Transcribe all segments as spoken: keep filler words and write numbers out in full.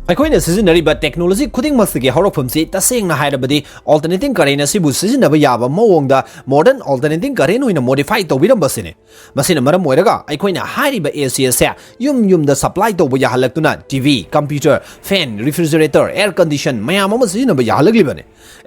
ꯑꯩꯈꯣꯏꯅ ꯁꯤꯖꯤꯟꯅꯔꯤꯕ technology ꯈꯨꯗꯤꯡꯃꯛꯁꯤꯒꯤ ꯍꯧꯔꯛꯐꯝꯁꯤ ꯇꯁꯦꯡꯅ ꯍꯥꯏꯔꯕꯗꯤ alternating current ꯑꯁꯤꯕꯨ ꯁꯤꯖꯤꯟꯅꯕ ꯌꯥꯕ ꯃꯑꯣꯡꯗ modern alternating current ꯑꯣꯏꯅ modify ꯇꯧꯕꯤꯔꯝꯕꯁꯤꯅꯤ꯫ ꯃꯁꯤꯅ ꯃꯔꯝ ꯑꯣꯏꯔꯒ ꯑꯩꯈꯣꯏꯅ ꯍꯥꯏꯔꯤꯕ A C ꯑꯁꯦ ꯌꯨꯝ ꯌꯨꯝꯗ supply ꯇꯧꯕ ꯌꯥꯍꯜꯂꯛꯇꯨꯅ T V, computer, fan, refrigerator, air condition ꯃꯌꯥꯝ ꯑꯃ ꯁꯤꯖꯤꯟꯅꯕ ꯌꯥꯍꯜꯂꯛꯂꯤꯕꯅꯤ꯫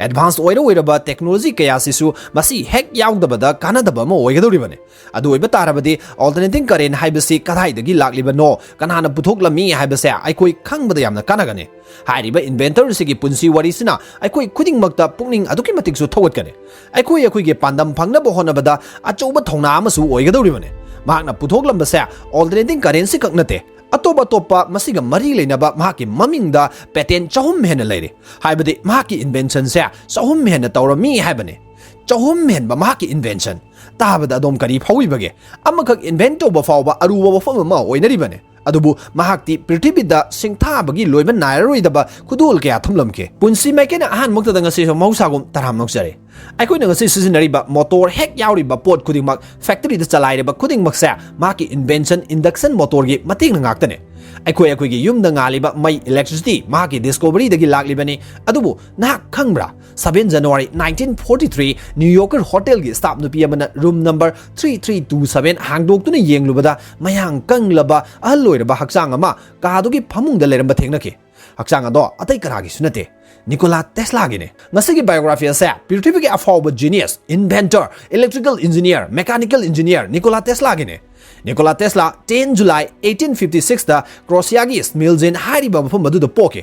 Advance ꯑꯣꯏꯔ ꯑꯣꯏꯔꯕ technology ꯀꯌꯥꯁꯤꯁꯨ ꯃꯁꯤ ꯍꯦꯛ ꯌꯥꯎꯗꯕꯗ ꯀꯥꯟꯅꯗꯕ ꯑꯃ ꯑꯣꯏꯒꯗꯧꯔꯤꯕꯅꯤ꯫ ꯑꯗꯨ ꯑꯣꯏꯕ ꯇꯥꯔꯕꯗꯤ alternating current ꯍꯥꯏꯕꯁꯤ ꯀꯗꯥꯏꯗꯒꯤ ꯂꯥꯛꯂꯤꯕꯅꯣ, ꯀꯅꯥꯅ ꯄꯨꯊꯣꯛꯂꯝꯃꯤ ꯍꯥꯏꯕꯁꯦ ꯑꯩꯈꯣꯏ ꯈꯪꯕꯗ ꯌꯥꯝꯅ ꯀꯥꯟꯅꯒꯅꯤ꯫ ꯍꯥꯏꯔꯤꯕ inventor ꯑꯁꯤꯒꯤ ꯄꯨꯟꯁꯤ ꯋꯥꯔꯤꯁꯤꯅ ꯑꯩꯈꯣꯏ ꯈꯨꯗꯤꯡꯃꯛꯇ ꯄꯨꯛꯅꯤꯡ ꯑꯗꯨꯛꯀꯤ ꯃꯇꯤꯛꯁꯨ ꯊꯧꯒꯠꯀꯅꯤ꯫ ꯑꯩꯈꯣꯏ ꯑꯩꯈꯣꯏꯒꯤ ꯄꯥꯟꯗꯝ ꯐꯪꯅꯕ ꯍꯣꯠꯅꯕꯗ ꯑꯆꯧꯕ ꯊꯧꯅꯥ ꯑꯃꯁꯨ ꯑꯣꯏꯒꯗꯧꯔꯤꯕꯅꯤ꯫ ꯃꯍꯥꯛꯅ ꯄꯨꯊꯣꯛꯂꯝꯕꯁꯦ alternating current ꯁꯤ ꯈꯛ ꯅꯠꯇꯦ, ꯑꯇꯣꯞ ꯑꯇꯣꯞꯄ ꯃꯁꯤꯒ ꯃꯔꯤ ꯂꯩꯅꯕ ꯃꯍꯥꯛꯀꯤ ꯃꯃꯤꯡꯗ patent ꯆꯍꯨꯝ ꯍꯦꯟꯅ ꯂꯩꯔꯤ꯫ ꯍꯥꯏꯕꯗꯤ ꯃꯍꯥꯛꯀꯤ invention ꯁꯦ ꯆꯍꯨꯝ ꯍꯦꯟꯅ ꯇꯧꯔꯝꯃꯤ ꯍꯥꯏꯕꯅꯤ꯫ ꯆꯍꯨꯝ ꯍꯦꯟꯕ ꯃꯍꯥꯛꯀꯤ invention꯫ ꯇꯥꯕꯗ ꯑꯗꯣꯝ ꯀꯔꯤ ꯐꯥꯎꯏꯕꯒꯦ? ꯑꯃꯈꯛ invent ꯇꯧꯕ ꯐꯥꯎꯕ ꯑꯔꯨꯕ ꯋꯥꯐꯝ ꯑꯃ ꯑꯣꯏꯅꯔꯤꯕꯅꯤ꯫ ꯑꯗꯨꯕꯨ ꯃꯍꯥꯛꯇꯤ ꯄ꯭ꯔꯤꯊꯤꯕꯤꯗ ꯁꯤꯡꯊꯥꯕꯒꯤ ꯂꯣꯏꯕ ꯅꯥꯏꯔꯔꯣꯏꯗꯕ ꯈꯨꯗꯣꯜ ꯀꯌꯥ ꯊꯝꯂꯝꯈꯤ꯫ ꯄꯨꯟꯁꯤ ꯃꯥꯏꯀꯩꯅ ꯑꯍꯥꯟꯃꯛꯇꯗ ꯉꯁꯤꯁꯨ ꯃꯍꯧꯁꯥꯒꯨꯝ ꯇꯔꯥꯝꯅ ꯑꯣꯛꯆꯔꯤ꯫ ꯑꯩꯈꯣꯏꯅ ꯉꯁꯤ ꯁꯤꯖꯤꯟꯅꯔꯤꯕ motor ꯍꯦꯛ ꯌꯥꯎꯔꯤꯕ ꯄꯣꯠ ꯈꯨꯗꯤꯡꯃꯛ, factory ꯗ ꯆꯂꯥꯏꯔꯤꯕ ꯈꯨꯗꯤꯡꯃꯛꯁꯦ ꯃꯍꯥꯛꯀꯤ invention induction motor ꯒꯤ ꯃꯇꯦꯡꯅ ꯉꯥꯛꯇꯅꯤ꯫ ꯑꯩꯈꯣꯏ ꯑꯩꯈꯣꯏꯒꯤ ꯌꯨꯝꯗ ꯉꯥꯜꯂꯤꯕ ꯃꯩ, electricity, ꯃꯍꯥꯛꯀꯤ discovery ꯗꯒꯤ ꯂꯥꯛꯂꯤꯕꯅꯤ꯫ ꯑꯗꯨꯕꯨ ꯅꯍꯥꯛ ꯈꯪꯕ꯭ꯔꯥ? Seven January nineteen forty three New Yorker hotel ꯒꯤ staff ꯅꯨꯄꯤ ꯑꯃꯅ room number three three two seven ꯍꯥꯡꯗꯣꯛꯇꯨꯅ ꯌꯦꯡꯂꯨꯕꯗ ꯃꯌꯥꯡ ꯀꯪꯂꯕ ꯑꯍꯜ ꯑꯣꯏꯔꯕ ꯍꯛꯆꯥꯡ ꯑꯃ ꯀꯥꯗꯨꯒꯤ ꯐꯃꯨꯡꯗ ꯂꯩꯔꯝꯕ ꯊꯦꯡꯅꯈꯤ꯫ ꯍꯛꯆꯥꯡ ꯑꯗꯣ ꯑꯇꯩ ꯀꯅꯥꯒꯤꯁꯨ ꯅꯠꯇꯦ, Nikola Tesla ꯒꯤꯅꯤ꯫ ꯉꯁꯤꯒꯤ biography ꯑꯁꯦ ꯄ꯭ꯔꯤꯊꯤꯕꯤꯒꯤ ꯑꯐꯥꯎꯕ genius, inventor, electrical engineer, mechanical engineer Nikola Tesla Guinea. Nikola Tesla ten July eighteen fifty six ꯗ Croatia ꯒꯤ Smiljan ꯍꯥꯏꯔꯤꯕ ꯃꯐꯝ ꯑꯗꯨꯗ ꯄꯣꯛꯈꯤ꯫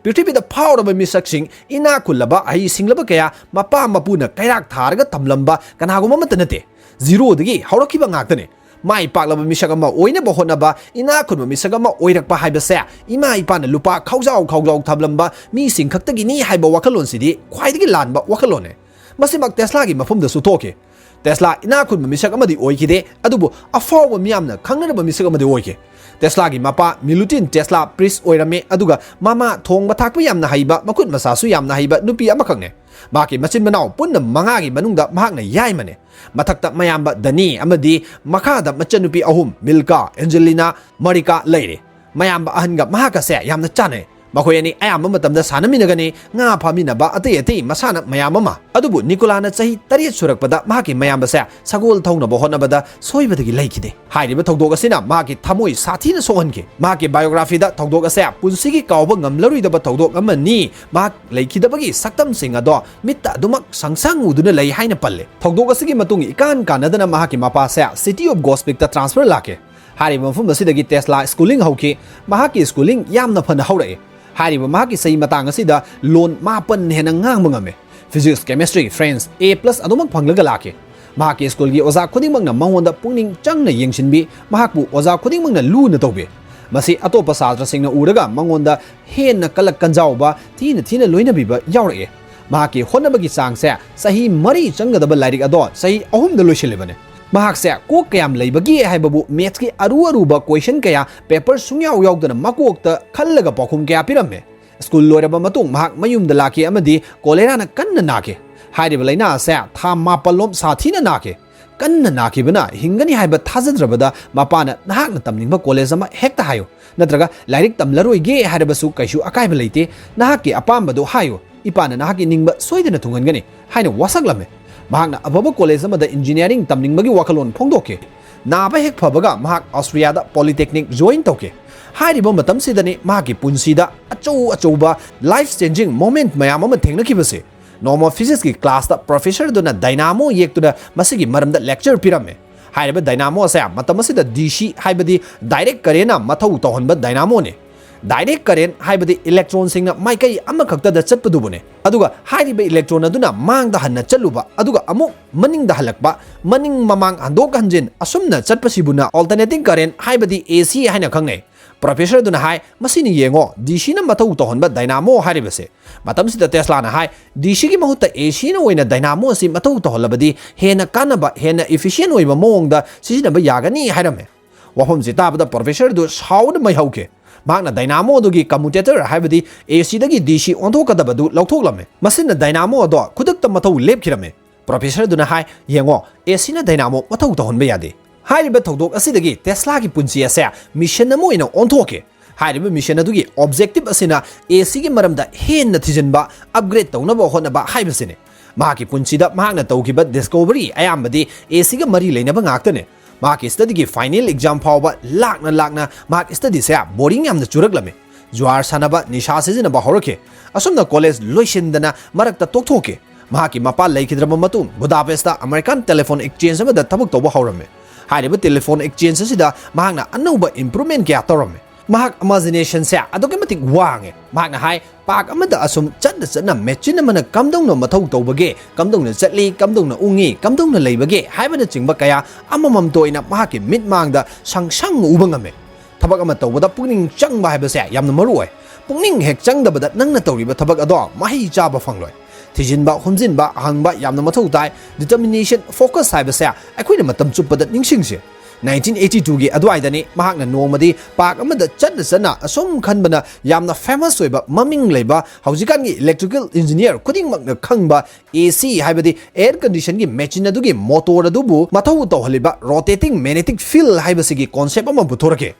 ꯄ꯭ꯔꯤꯊꯤꯕꯤꯗ ꯐꯥꯎꯔꯕ ꯃꯤꯁꯛꯁꯤꯡ, ꯏꯅꯥꯛ ꯈꯨꯜꯂꯕ, ꯍꯩ ꯁꯤꯡꯂꯕ ꯀꯌꯥ ꯃꯄꯥ ꯃꯄꯨꯅ ꯀꯩꯔꯥꯛ ꯊꯥꯔꯒ ꯊꯝꯂꯝꯕ ꯀꯅꯥꯒꯨꯝꯕ ꯑꯃꯠꯇ ꯅꯠꯇꯦ꯫ Zero ꯗꯒꯤ ꯍꯧꯔꯛꯈꯤꯕ ꯉꯥꯛꯇꯅꯤ꯫ ꯃꯥꯏ ꯄꯥꯛꯂꯕ ꯃꯤꯁꯛ ꯑꯃ ꯑꯣꯏꯅꯕ ꯍꯣꯠꯅꯕ, ꯏꯅꯥꯛ ꯈꯨꯟꯕ ꯃꯤꯁꯛ ꯑꯃ ꯑꯣꯏꯔꯛꯄ ꯍꯥꯏꯕꯁꯦ ꯏꯃꯥ ꯏꯄꯥꯅ ꯂꯨꯄꯥ ꯈꯥꯎꯖꯥꯎ ꯈꯥꯎꯖꯥꯎ ꯊꯝꯂꯝꯕ ꯃꯤꯁꯤꯡ ꯈꯛꯇꯒꯤꯅꯤ ꯍꯥꯏꯕ ꯋꯥꯈꯜꯂꯣꯟꯁꯤꯗꯤ ꯈ꯭ꯋꯥꯏꯗꯒꯤ ꯂꯥꯟꯕ ꯋꯥꯈꯜꯂꯣꯟꯅꯤ꯫ ꯃꯁꯤꯃꯛ Tesla ꯒꯤ ꯃꯐꯝꯗꯁꯨ ꯊꯣꯛꯈꯤ꯫ Tesla ꯏꯅꯥꯛ ꯈꯨꯟꯕ ꯃꯤꯁꯛ ꯑꯃꯗꯤ ꯑꯣꯏꯈꯤꯗꯦ, ꯑꯗꯨꯕꯨ ꯑꯐꯥꯎꯕ ꯃꯤꯌꯥꯝꯅ ꯈꯪꯅꯔꯕ ꯃꯤꯁꯛ ꯑꯃꯗꯤ ꯑꯣꯏꯈꯤ꯫ Tesla ꯒꯤ ꯃꯄꯥ Milutin Tesla priest ꯑꯣꯏꯔꯝꯃꯤ, ꯑꯗꯨꯒ ꯃꯃꯥ ꯊꯣꯡꯕ ꯊꯥꯛꯄ ꯌꯥꯝꯅ ꯍꯩꯕ, ꯃꯈꯨꯠ ꯃꯁꯥꯁꯨ ꯌꯥꯝꯅ ꯍꯩꯕ ꯅꯨꯄꯤ ꯑꯃꯈꯛꯅꯤ꯫ ꯃꯍꯥꯛꯀꯤ ꯃꯆꯤꯟ ꯃꯅꯥꯎ ꯄꯨꯟꯅ ꯃꯉꯥꯒꯤ ꯃꯅꯨꯡꯗ ꯃꯍꯥꯛꯅ ꯌꯥꯏꯃꯅꯤ꯫ ꯃꯊꯛꯇ ꯃꯌꯥꯝꯕ Danny ꯑꯃꯗꯤ ꯃꯈꯥꯗ ꯃꯆꯟꯅꯨꯄꯤ ꯑꯍꯨꯝ, Milka, Angelina, Marika ꯂꯩꯔꯤ꯫ ꯃꯌꯥꯝꯕ ꯑꯍꯟꯒ ꯃꯍꯥꯛꯀꯁꯦ ꯌꯥꯝꯅ ꯆꯥꯟꯅꯩ꯫ ꯃꯈꯣꯏ ꯑꯅꯤ ꯑꯌꯥꯝꯕ ꯃꯇꯝꯗ ꯁꯥꯟꯅꯃꯤꯟꯅꯒꯅꯤ, ꯉꯥ ꯐꯥꯃꯤꯟꯅꯕ, ꯑꯇꯩ ꯑꯇꯩ ꯃꯁꯥꯟꯅ ꯃꯌꯥꯝ ꯑꯃ꯫ ꯑꯗꯨꯕꯨ ꯅꯤꯀꯣꯂꯥꯅ ꯆꯍꯤ ꯇꯔꯦꯠ ꯁꯨꯔꯛꯄꯗ ꯃꯍꯥꯛꯀꯤ ꯃꯌꯥꯝꯕꯁꯦ ꯁꯒꯣꯜ ꯊꯧꯅꯕ ꯍꯣꯠꯅꯕꯗ ꯁꯣꯏꯕꯗꯒꯤ ꯂꯩꯈꯤꯗꯦ꯫ ꯍꯥꯏꯔꯤꯕ ꯊꯧꯗꯣꯛ ꯑꯁꯤꯅ ꯃꯍꯥꯛꯀꯤ ꯊꯃꯣꯏ ꯁꯥꯊꯤꯅ ꯁꯣꯛꯍꯟꯈꯤ꯫ ꯃꯍꯥꯛꯀꯤ biographyꯗ ꯊꯧꯗꯣꯛ ꯑꯁꯦ ꯄꯨꯟꯁꯤꯒꯤ ꯀꯥꯎꯕ ꯉꯝꯂꯔꯣꯏꯗꯕ ꯊꯧꯗꯣꯛ ꯑꯃꯅꯤ, ꯃꯍꯥꯛ ꯂꯩꯈꯤꯗꯕꯒꯤ ꯁꯛꯇꯝꯁꯤꯡ ꯑꯗꯣ ꯃꯤꯠꯇ ꯑꯗꯨꯃꯛ ꯁꯪꯁꯪ ꯎꯗꯨꯅ ꯂꯩ ꯍꯥꯏꯅ ꯄꯜꯂꯦ꯫ ꯊꯧꯗꯣꯛ ꯑꯁꯤꯒꯤ ꯃꯇꯨꯡ ꯏꯀꯥꯟ ꯀꯥꯟꯅꯗꯅ ꯃꯍꯥꯛꯀꯤ ꯃꯄꯥꯁꯦ City of Godspicꯇ transfer ꯂꯥꯛꯈꯤ꯫ ꯍꯥꯏꯔꯤꯕ ꯃꯐꯝ ꯑꯁꯤꯗꯒꯤ ꯇꯦꯁꯂꯥ schooling ꯍꯧꯈꯤ꯫ ꯃꯍꯥꯛꯀꯤ schooling ꯌꯥꯝꯅ ꯐꯅ ꯍꯧꯔꯛꯏ꯫ ꯍꯥꯏꯔꯤꯕ ꯃꯍꯥꯛꯀꯤ ꯆꯍꯤ ꯃꯇꯥꯡ ꯑꯁꯤꯗ ꯂꯣꯟ ꯃꯥꯄꯟ ꯍꯦꯟꯅ ꯉꯥꯡꯕ ꯉꯝꯃꯤ꯫ Physics, Chemistry, French A plus ꯑꯗꯨꯃꯛ ꯐꯪꯂꯒ ꯂꯥꯛꯈꯤ꯫ ꯃꯍꯥꯛꯀꯤ schoolꯒꯤ ꯑꯣꯖꯥ ꯈꯨꯗꯤꯡꯃꯛꯅ ꯃꯉꯣꯟꯗ ꯄꯨꯛꯅꯤꯡ ꯆꯪꯅ ꯌꯦꯡꯁꯤꯟꯕꯤ, ꯃꯍꯥꯛꯄꯨ ꯑꯣꯖꯥ ꯈꯨꯗꯤꯡꯃꯛꯅ ꯂꯨꯅ ꯇꯧꯕꯤ꯫ ꯃꯁꯤ ꯑꯇꯣꯞꯄ ꯁꯥꯇ꯭ꯔꯁꯤꯡꯅ ꯎꯔꯒ ꯃꯉꯣꯟꯗ ꯍꯦꯟꯅ ꯀꯂꯛ ꯀꯟꯖꯥꯎꯕ, ꯊꯤꯅ ꯊꯤꯅ ꯂꯣꯏꯅꯕꯤꯕ ꯌꯥꯎꯔꯛꯏ꯫ ꯃꯍꯥꯛꯀꯤ ꯍꯣꯠꯅꯕꯒꯤ ꯆꯥꯡꯁꯦ ꯆꯍꯤ ꯃꯔꯤ ꯆꯪꯒꯗꯕ ꯂꯥꯏꯔꯤꯛ ꯑꯗꯣ ꯆꯍꯤ ꯑꯍꯨꯝꯗ ꯂꯣꯏꯁꯤꯜꯂꯤꯕꯅꯤ꯫ ꯃꯍꯥꯛꯁꯦ ꯀꯣꯛ ꯀꯌꯥꯝ ꯂꯩꯕꯒꯦ ꯍꯥꯏꯕꯕꯨ mathsꯀꯤ ꯑꯔꯨ ꯑꯔꯨꯕ question ꯀꯌꯥ paper ꯁꯨꯡꯌꯥꯎ ꯌꯥꯎꯗꯅ ꯃꯀꯣꯛꯇ ꯈꯜꯂꯒ ꯄꯥꯎꯈꯨꯝ ꯀꯌꯥ ꯄꯤꯔꯝꯃꯤ꯫ School ꯂꯣꯏꯔꯕ ꯃꯇꯨꯡ ꯃꯍꯥꯛ ꯃꯌꯨꯝꯗ ꯂꯥꯛꯈꯤ ꯑꯃꯗꯤ ꯀꯣꯂꯦꯔꯥꯅ ꯀꯟꯅ ꯅꯥꯈꯤ꯫ ꯍꯥꯏꯔꯤꯕ ꯂꯥꯏꯅꯥ ꯑꯁꯦ ꯊꯥ ꯃꯥꯄꯜꯂꯣꯝ ꯁꯥꯊꯤꯅ ꯅꯥꯈꯤ꯫ ꯀꯟꯅ ꯅꯥꯈꯤꯕꯅ ꯍꯤꯡꯒꯅꯤ ꯍꯥꯏꯕ ꯊꯥꯖꯗ꯭ꯔꯕꯗ ꯃꯄꯥꯅ "ꯅꯍꯥꯛꯅ ꯇꯝꯅꯤꯡꯕ college ꯑꯃ ꯍꯦꯛꯇ ꯍꯥꯏꯌꯨ, ꯅꯠꯇ꯭ꯔꯒ ꯂꯥꯏꯔꯤꯛ ꯇꯝꯂꯔꯣꯏꯒꯦ ꯍꯥꯏꯔꯕꯁꯨ ꯀꯩꯁꯨ ꯑꯀꯥꯏꯕ ꯂꯩꯇꯦ, ꯅꯍꯥꯛꯀꯤ ꯑꯄꯥꯝꯕꯗꯨ ꯍꯥꯏꯌꯨ, ꯏꯄꯥꯅ ꯅꯍꯥꯛꯀꯤ ꯅꯤꯡꯕ ꯁꯣꯏꯗꯅ ꯊꯨꯡꯍꯟꯒꯅꯤ" ꯍꯥꯏꯅ ꯋꯥꯁꯛꯂꯝꯃꯤ꯫ ꯃꯍꯥꯛꯅ ꯑꯐꯕ college ꯑꯃꯗ engineering ꯇꯝꯅꯤꯡꯕꯒꯤ ꯋꯥꯈꯜꯂꯣꯟ ꯐꯣꯡꯗꯣꯛꯈꯤ꯫ ꯅꯥꯕ ꯍꯦꯛ ꯐꯕꯒ ꯃꯍꯥꯛ Austriaꯗ polytechnic join ꯇꯧꯈꯤ꯫ ꯍꯥꯏꯔꯤꯕ ꯃꯇꯝꯁꯤꯗꯅꯤ ꯃꯍꯥꯛꯀꯤ ꯄꯨꯟꯁꯤꯗ ꯑꯆꯧ ꯑꯆꯧꯕ life changing moment ꯃꯌꯥꯝ ꯑꯃ ꯊꯦꯡꯅꯈꯤꯕꯁꯦ꯫ ꯅꯣꯡꯃ physicsꯀꯤ classꯇ professorꯗꯨꯅ dynamo ꯌꯦꯛꯇꯨꯅ ꯃꯁꯤꯒꯤ ꯃꯔꯝꯗ lecture ꯄꯤꯔꯝꯃꯤ꯫ ꯍꯥꯏꯔꯤꯕ dynamo ꯑꯁꯦ ꯃꯇꯝ ꯑꯁꯤꯗ DC ꯍꯥꯏꯕꯗꯤ direct currentꯅ ꯃꯊꯧ ꯇꯧꯍꯟꯕ dynamoꯅꯤ꯫ Direct current ꯍꯥꯏꯕꯗꯤ electronꯁꯤꯡꯅ ꯃꯥꯏꯀꯩ ꯑꯃꯈꯛꯇꯗ ꯆꯠꯄꯗꯨꯕꯨꯅꯤ꯫ ꯑꯗꯨꯒ ꯍꯥꯏꯔꯤꯕ electron ꯑꯗꯨꯅ ꯃꯥꯡꯗ ꯍꯟꯅ ꯆꯠꯂꯨꯕ, ꯑꯗꯨꯒ ꯑꯃꯨꯛ ꯃꯅꯤꯡꯗ ꯍꯜꯂꯛꯄ, ꯃꯅꯤꯡ ꯃꯃꯥꯡ ꯍꯟꯗꯣꯛ ꯍꯟꯖꯤꯟ ꯑꯁꯨꯝꯅ ꯆꯠꯄꯁꯤꯕꯨꯅ alternating current ꯍꯥꯏꯕꯗꯤ AC ꯍꯥꯏꯅ ꯈꯪꯅꯩ꯫ Professorꯗꯨꯅ ꯍꯥꯏ, "ꯃꯁꯤꯅꯤ ꯌꯦꯡꯉꯣ, DCꯅ ꯃꯊꯧ ꯇꯧꯍꯟꯕ dynamo ꯍꯥꯏꯔꯤꯕꯁꯦ"꯫ ꯃꯇꯝꯁꯤꯗ ꯇꯦꯁꯂꯥꯅ ꯍꯥꯏ, "DCꯒꯤ ꯃꯍꯨꯠꯇ ACꯅ ꯑꯣꯏꯅ dynamo ꯑꯁꯤ ꯃꯊꯧ ꯇꯧꯍꯜꯂꯕꯗꯤ ꯍꯦꯟꯅ ꯀꯥꯟꯅꯕ, ꯍꯦꯟꯅ efficient ꯑꯣꯏꯕ ꯃꯑꯣꯡꯗ ꯁꯤꯖꯤꯟꯅꯕ ꯌꯥꯒꯅꯤ" ꯍꯥꯏꯔꯝꯃꯦ꯫ ꯋꯥꯐꯝꯁꯤ ꯇꯥꯕꯗ professorꯗꯨ ꯁꯥꯎꯅ ꯃꯩ ꯍꯧꯈꯤ꯫ ꯃꯍꯥꯛꯅ dynamo ꯑꯗꯨꯒꯤ commutator ꯍꯥꯏꯕꯗꯤ ACꯗꯒꯤ DC ꯑꯣꯟꯊꯣꯛꯀꯗꯕꯗꯨ ꯂꯧꯊꯣꯛꯂꯝꯃꯤ꯫ ꯃꯁꯤꯅ dynamo ꯑꯗꯣ ꯈꯨꯗꯛꯇ ꯃꯊꯧ ꯂꯦꯞꯈꯤꯔꯝꯃꯤ꯫ Professorꯗꯨꯅ ꯍꯥꯏ, "ꯌꯦꯡꯉꯣ, ACꯅ dynamo ꯃꯊꯧ ꯇꯧꯍꯟꯕ ꯌꯥꯗꯦ"꯫ ꯍꯥꯏꯔꯤꯕ ꯊꯧꯗꯣꯛ ꯑꯁꯤꯗꯒꯤ ꯇꯦꯁꯂꯥꯒꯤ ꯄꯨꯟꯁꯤ ꯑꯁꯦ mission ꯑꯃ ꯑꯣꯏꯅ ꯑꯣꯟꯊꯣꯛꯈꯤ꯫ ꯍꯥꯏꯔꯤꯕ ꯃꯤꯁꯟ ꯑꯗꯨꯒꯤ ꯑꯣꯕꯖꯦꯛꯇꯤꯚ ꯑꯁꯤꯅ ꯑꯦ ꯁꯤꯒꯤ ꯃꯔꯝꯗ ꯍꯦꯟꯅ ꯊꯤꯖꯤꯟꯕ, ꯑꯞꯒ꯭ꯔꯦꯗ ꯇꯧꯅꯕ ꯍꯣꯠꯅꯕ ꯍꯥꯏꯕꯁꯤꯅꯤ꯫ ꯃꯍꯥꯛꯀꯤ ꯄꯨꯟꯁꯤꯗ ꯃꯍꯥꯛꯅ ꯇꯧꯈꯤꯕ ꯗꯤꯁꯀꯣꯚꯔꯤ ꯑꯌꯥꯝꯕꯗꯤ ꯑꯦ ꯁꯤꯒ ꯃꯔꯤ ꯂꯩꯅꯕ ꯉꯥꯛꯇꯅꯤ꯫ ꯃꯍꯥꯛꯀꯤ ꯁ꯭ꯇꯗꯤꯒꯤ ꯐꯥꯏꯅꯦꯜ ꯑꯦꯛꯖꯥꯝ ꯐꯥꯎꯕ ꯂꯥꯛꯅ ꯂꯥꯛꯅ ꯃꯍꯥꯛ ꯁ꯭ꯇꯗꯤꯁꯦ ꯕꯣꯔꯤꯡ ꯌꯥꯝꯅ ꯆꯨꯔꯛꯂꯝꯃꯤ꯫ ꯖꯨꯋꯥꯔ ꯁꯥꯟꯅꯕ, ꯅꯤꯁꯥ ꯁꯤꯖꯤꯟꯅꯕ ꯍꯧꯔꯛꯈꯤ꯫ ꯑꯁꯨꯝꯅ ꯀꯣꯂꯦꯖ ꯂꯣꯏꯁꯤꯟꯗꯅ ꯃꯔꯛꯇ ꯇꯣꯛꯊꯣꯛꯈꯤ꯫ ꯃꯍꯥꯛꯀꯤ ꯃꯄꯥ ꯂꯩꯈꯤꯗ꯭ꯔꯕ ꯃꯇꯨꯡ ꯕꯨꯗꯥꯄꯦꯁꯇ ꯑꯃꯦꯔꯤꯀꯥꯟ ꯇꯦꯂꯤꯐꯣꯟ ꯑꯦꯛꯁꯆꯦꯟꯖ ꯑꯃꯗ ꯊꯕꯛ ꯇꯧꯕ ꯍꯧꯔꯝꯃꯤ꯫ ꯍꯥꯏꯔꯤꯕ ꯇꯦꯂꯤꯐꯣꯟ ꯑꯦꯛꯁꯆꯦꯟꯖ ꯑꯁꯤꯗ ꯃꯍꯥꯛꯅ ꯑꯅꯧꯕ ꯏꯝꯄ꯭ꯔꯨꯚꯃꯦꯟ ꯀꯌꯥ ꯇꯧꯔꯝꯃꯤ꯫ ꯃꯍꯥꯛ ꯏꯃꯥꯖꯤꯅꯦꯁꯟꯁꯦ ꯑꯗꯨꯛꯀꯤ ꯃꯇꯤꯛ ꯋꯥꯡꯉꯦ꯫ ꯃꯍꯥꯛꯅ ꯍꯥꯏ, "ꯄꯥꯛ ꯑꯃꯗ ꯑꯁꯨꯝ ꯆꯠꯅ ꯆꯠꯅ ꯃꯦꯆꯤꯟ ꯑꯃꯅ ꯀꯝꯗꯧꯅ ꯃꯊꯧ ꯇꯧꯕꯒꯦ, ꯀꯝꯗꯧꯅ ꯆꯠꯂꯤ, ꯀꯝꯗꯧꯅ ꯎꯪꯉꯤ, ꯀꯝꯗꯧꯅ ꯂꯩꯕꯒꯦ ꯍꯥꯏꯕꯅꯆꯤꯡꯕ ꯀꯌꯥ ꯑꯃꯃꯝꯇ ꯑꯣꯏꯅ ꯃꯍꯥꯛꯀꯤ ꯃꯤꯠꯃꯥꯡꯗ ꯁꯪ ꯁꯪ ꯎꯕ ꯉꯝꯃꯦ"꯫ ꯊꯕꯛ ꯑꯃ ꯇꯧꯕꯗ ꯄꯨꯛꯅꯤꯡ ꯆꯪꯕ ꯍꯥꯏꯕꯁꯦ ꯌꯥꯝꯅ ꯃꯔꯨ ꯑꯣꯏ꯫ ꯄꯨꯛꯅꯤꯡ ꯍꯦꯛ ꯆꯪꯗꯕꯗ ꯅꯪꯅ ꯇꯧꯔꯤꯕ ꯊꯕꯛ ꯑꯗꯣ ꯃꯍꯩ ꯆꯥꯕ ꯐꯪꯂꯣꯏ꯫ ꯊꯤꯖꯤꯟꯕ, ꯍꯨꯝꯖꯤꯟꯕ, ꯍꯪꯕ ꯌꯥꯝꯅ ꯃꯊꯧ ꯇꯥꯏ꯫ ꯗꯤꯇꯔꯃꯤꯅꯦꯁꯟ, ꯐꯣꯀꯁ ꯍꯥꯏꯕꯁꯦ ꯑꯩꯈꯣꯏꯅ ꯃꯇꯝ ꯆꯨꯞꯄꯗ ꯅꯤꯡꯁꯤꯡꯁꯤ꯫ ꯅꯥꯏꯟꯇꯤꯟ ꯑꯩꯠꯇꯤ ꯇꯨꯒꯤ ꯑꯗꯨꯋꯥꯏꯗꯅꯤ ꯃꯍꯥꯛꯅ ꯅꯣꯡꯃꯗꯤ ꯄꯥꯛ ꯑꯃꯗ ꯆꯠꯅ ꯆꯠꯅ ꯑꯁꯨꯝ ꯈꯟꯕꯅ ꯌꯥꯝꯅ ꯐꯦꯃꯁ ꯑꯣꯏꯕ, ꯃꯃꯤꯡ ꯂꯩꯕ, ꯍꯧꯖꯤꯛꯀꯥꯟꯒꯤ ꯏꯂꯦꯛꯇ꯭ꯔꯤꯀꯦꯜ ꯏꯟꯖꯤꯅꯤꯌꯔ ꯈꯨꯗꯤꯡꯃꯛꯅ ꯈꯪꯕ ꯑꯦ ꯁꯤ ꯍꯥꯏꯕꯗꯤ ꯑꯦꯌꯔ ꯀꯟꯗꯤꯁꯟꯒꯤ ꯃꯦꯆꯤꯟ ꯑꯗꯨꯒꯤ ꯃꯣꯇꯣꯔ ꯑꯗꯨꯕꯨ ꯃꯊꯧ ꯇꯧꯍꯜꯂꯤꯕ ꯔꯣꯇꯦꯇꯤꯡ ꯃꯦꯒꯅꯦꯇꯤꯛ ꯐꯤꯜ ꯍꯥꯏꯕꯁꯤꯒꯤ ꯀꯣꯟꯁꯦꯞ ꯑꯃ ꯄꯨꯊꯣꯔꯛꯈꯤ꯫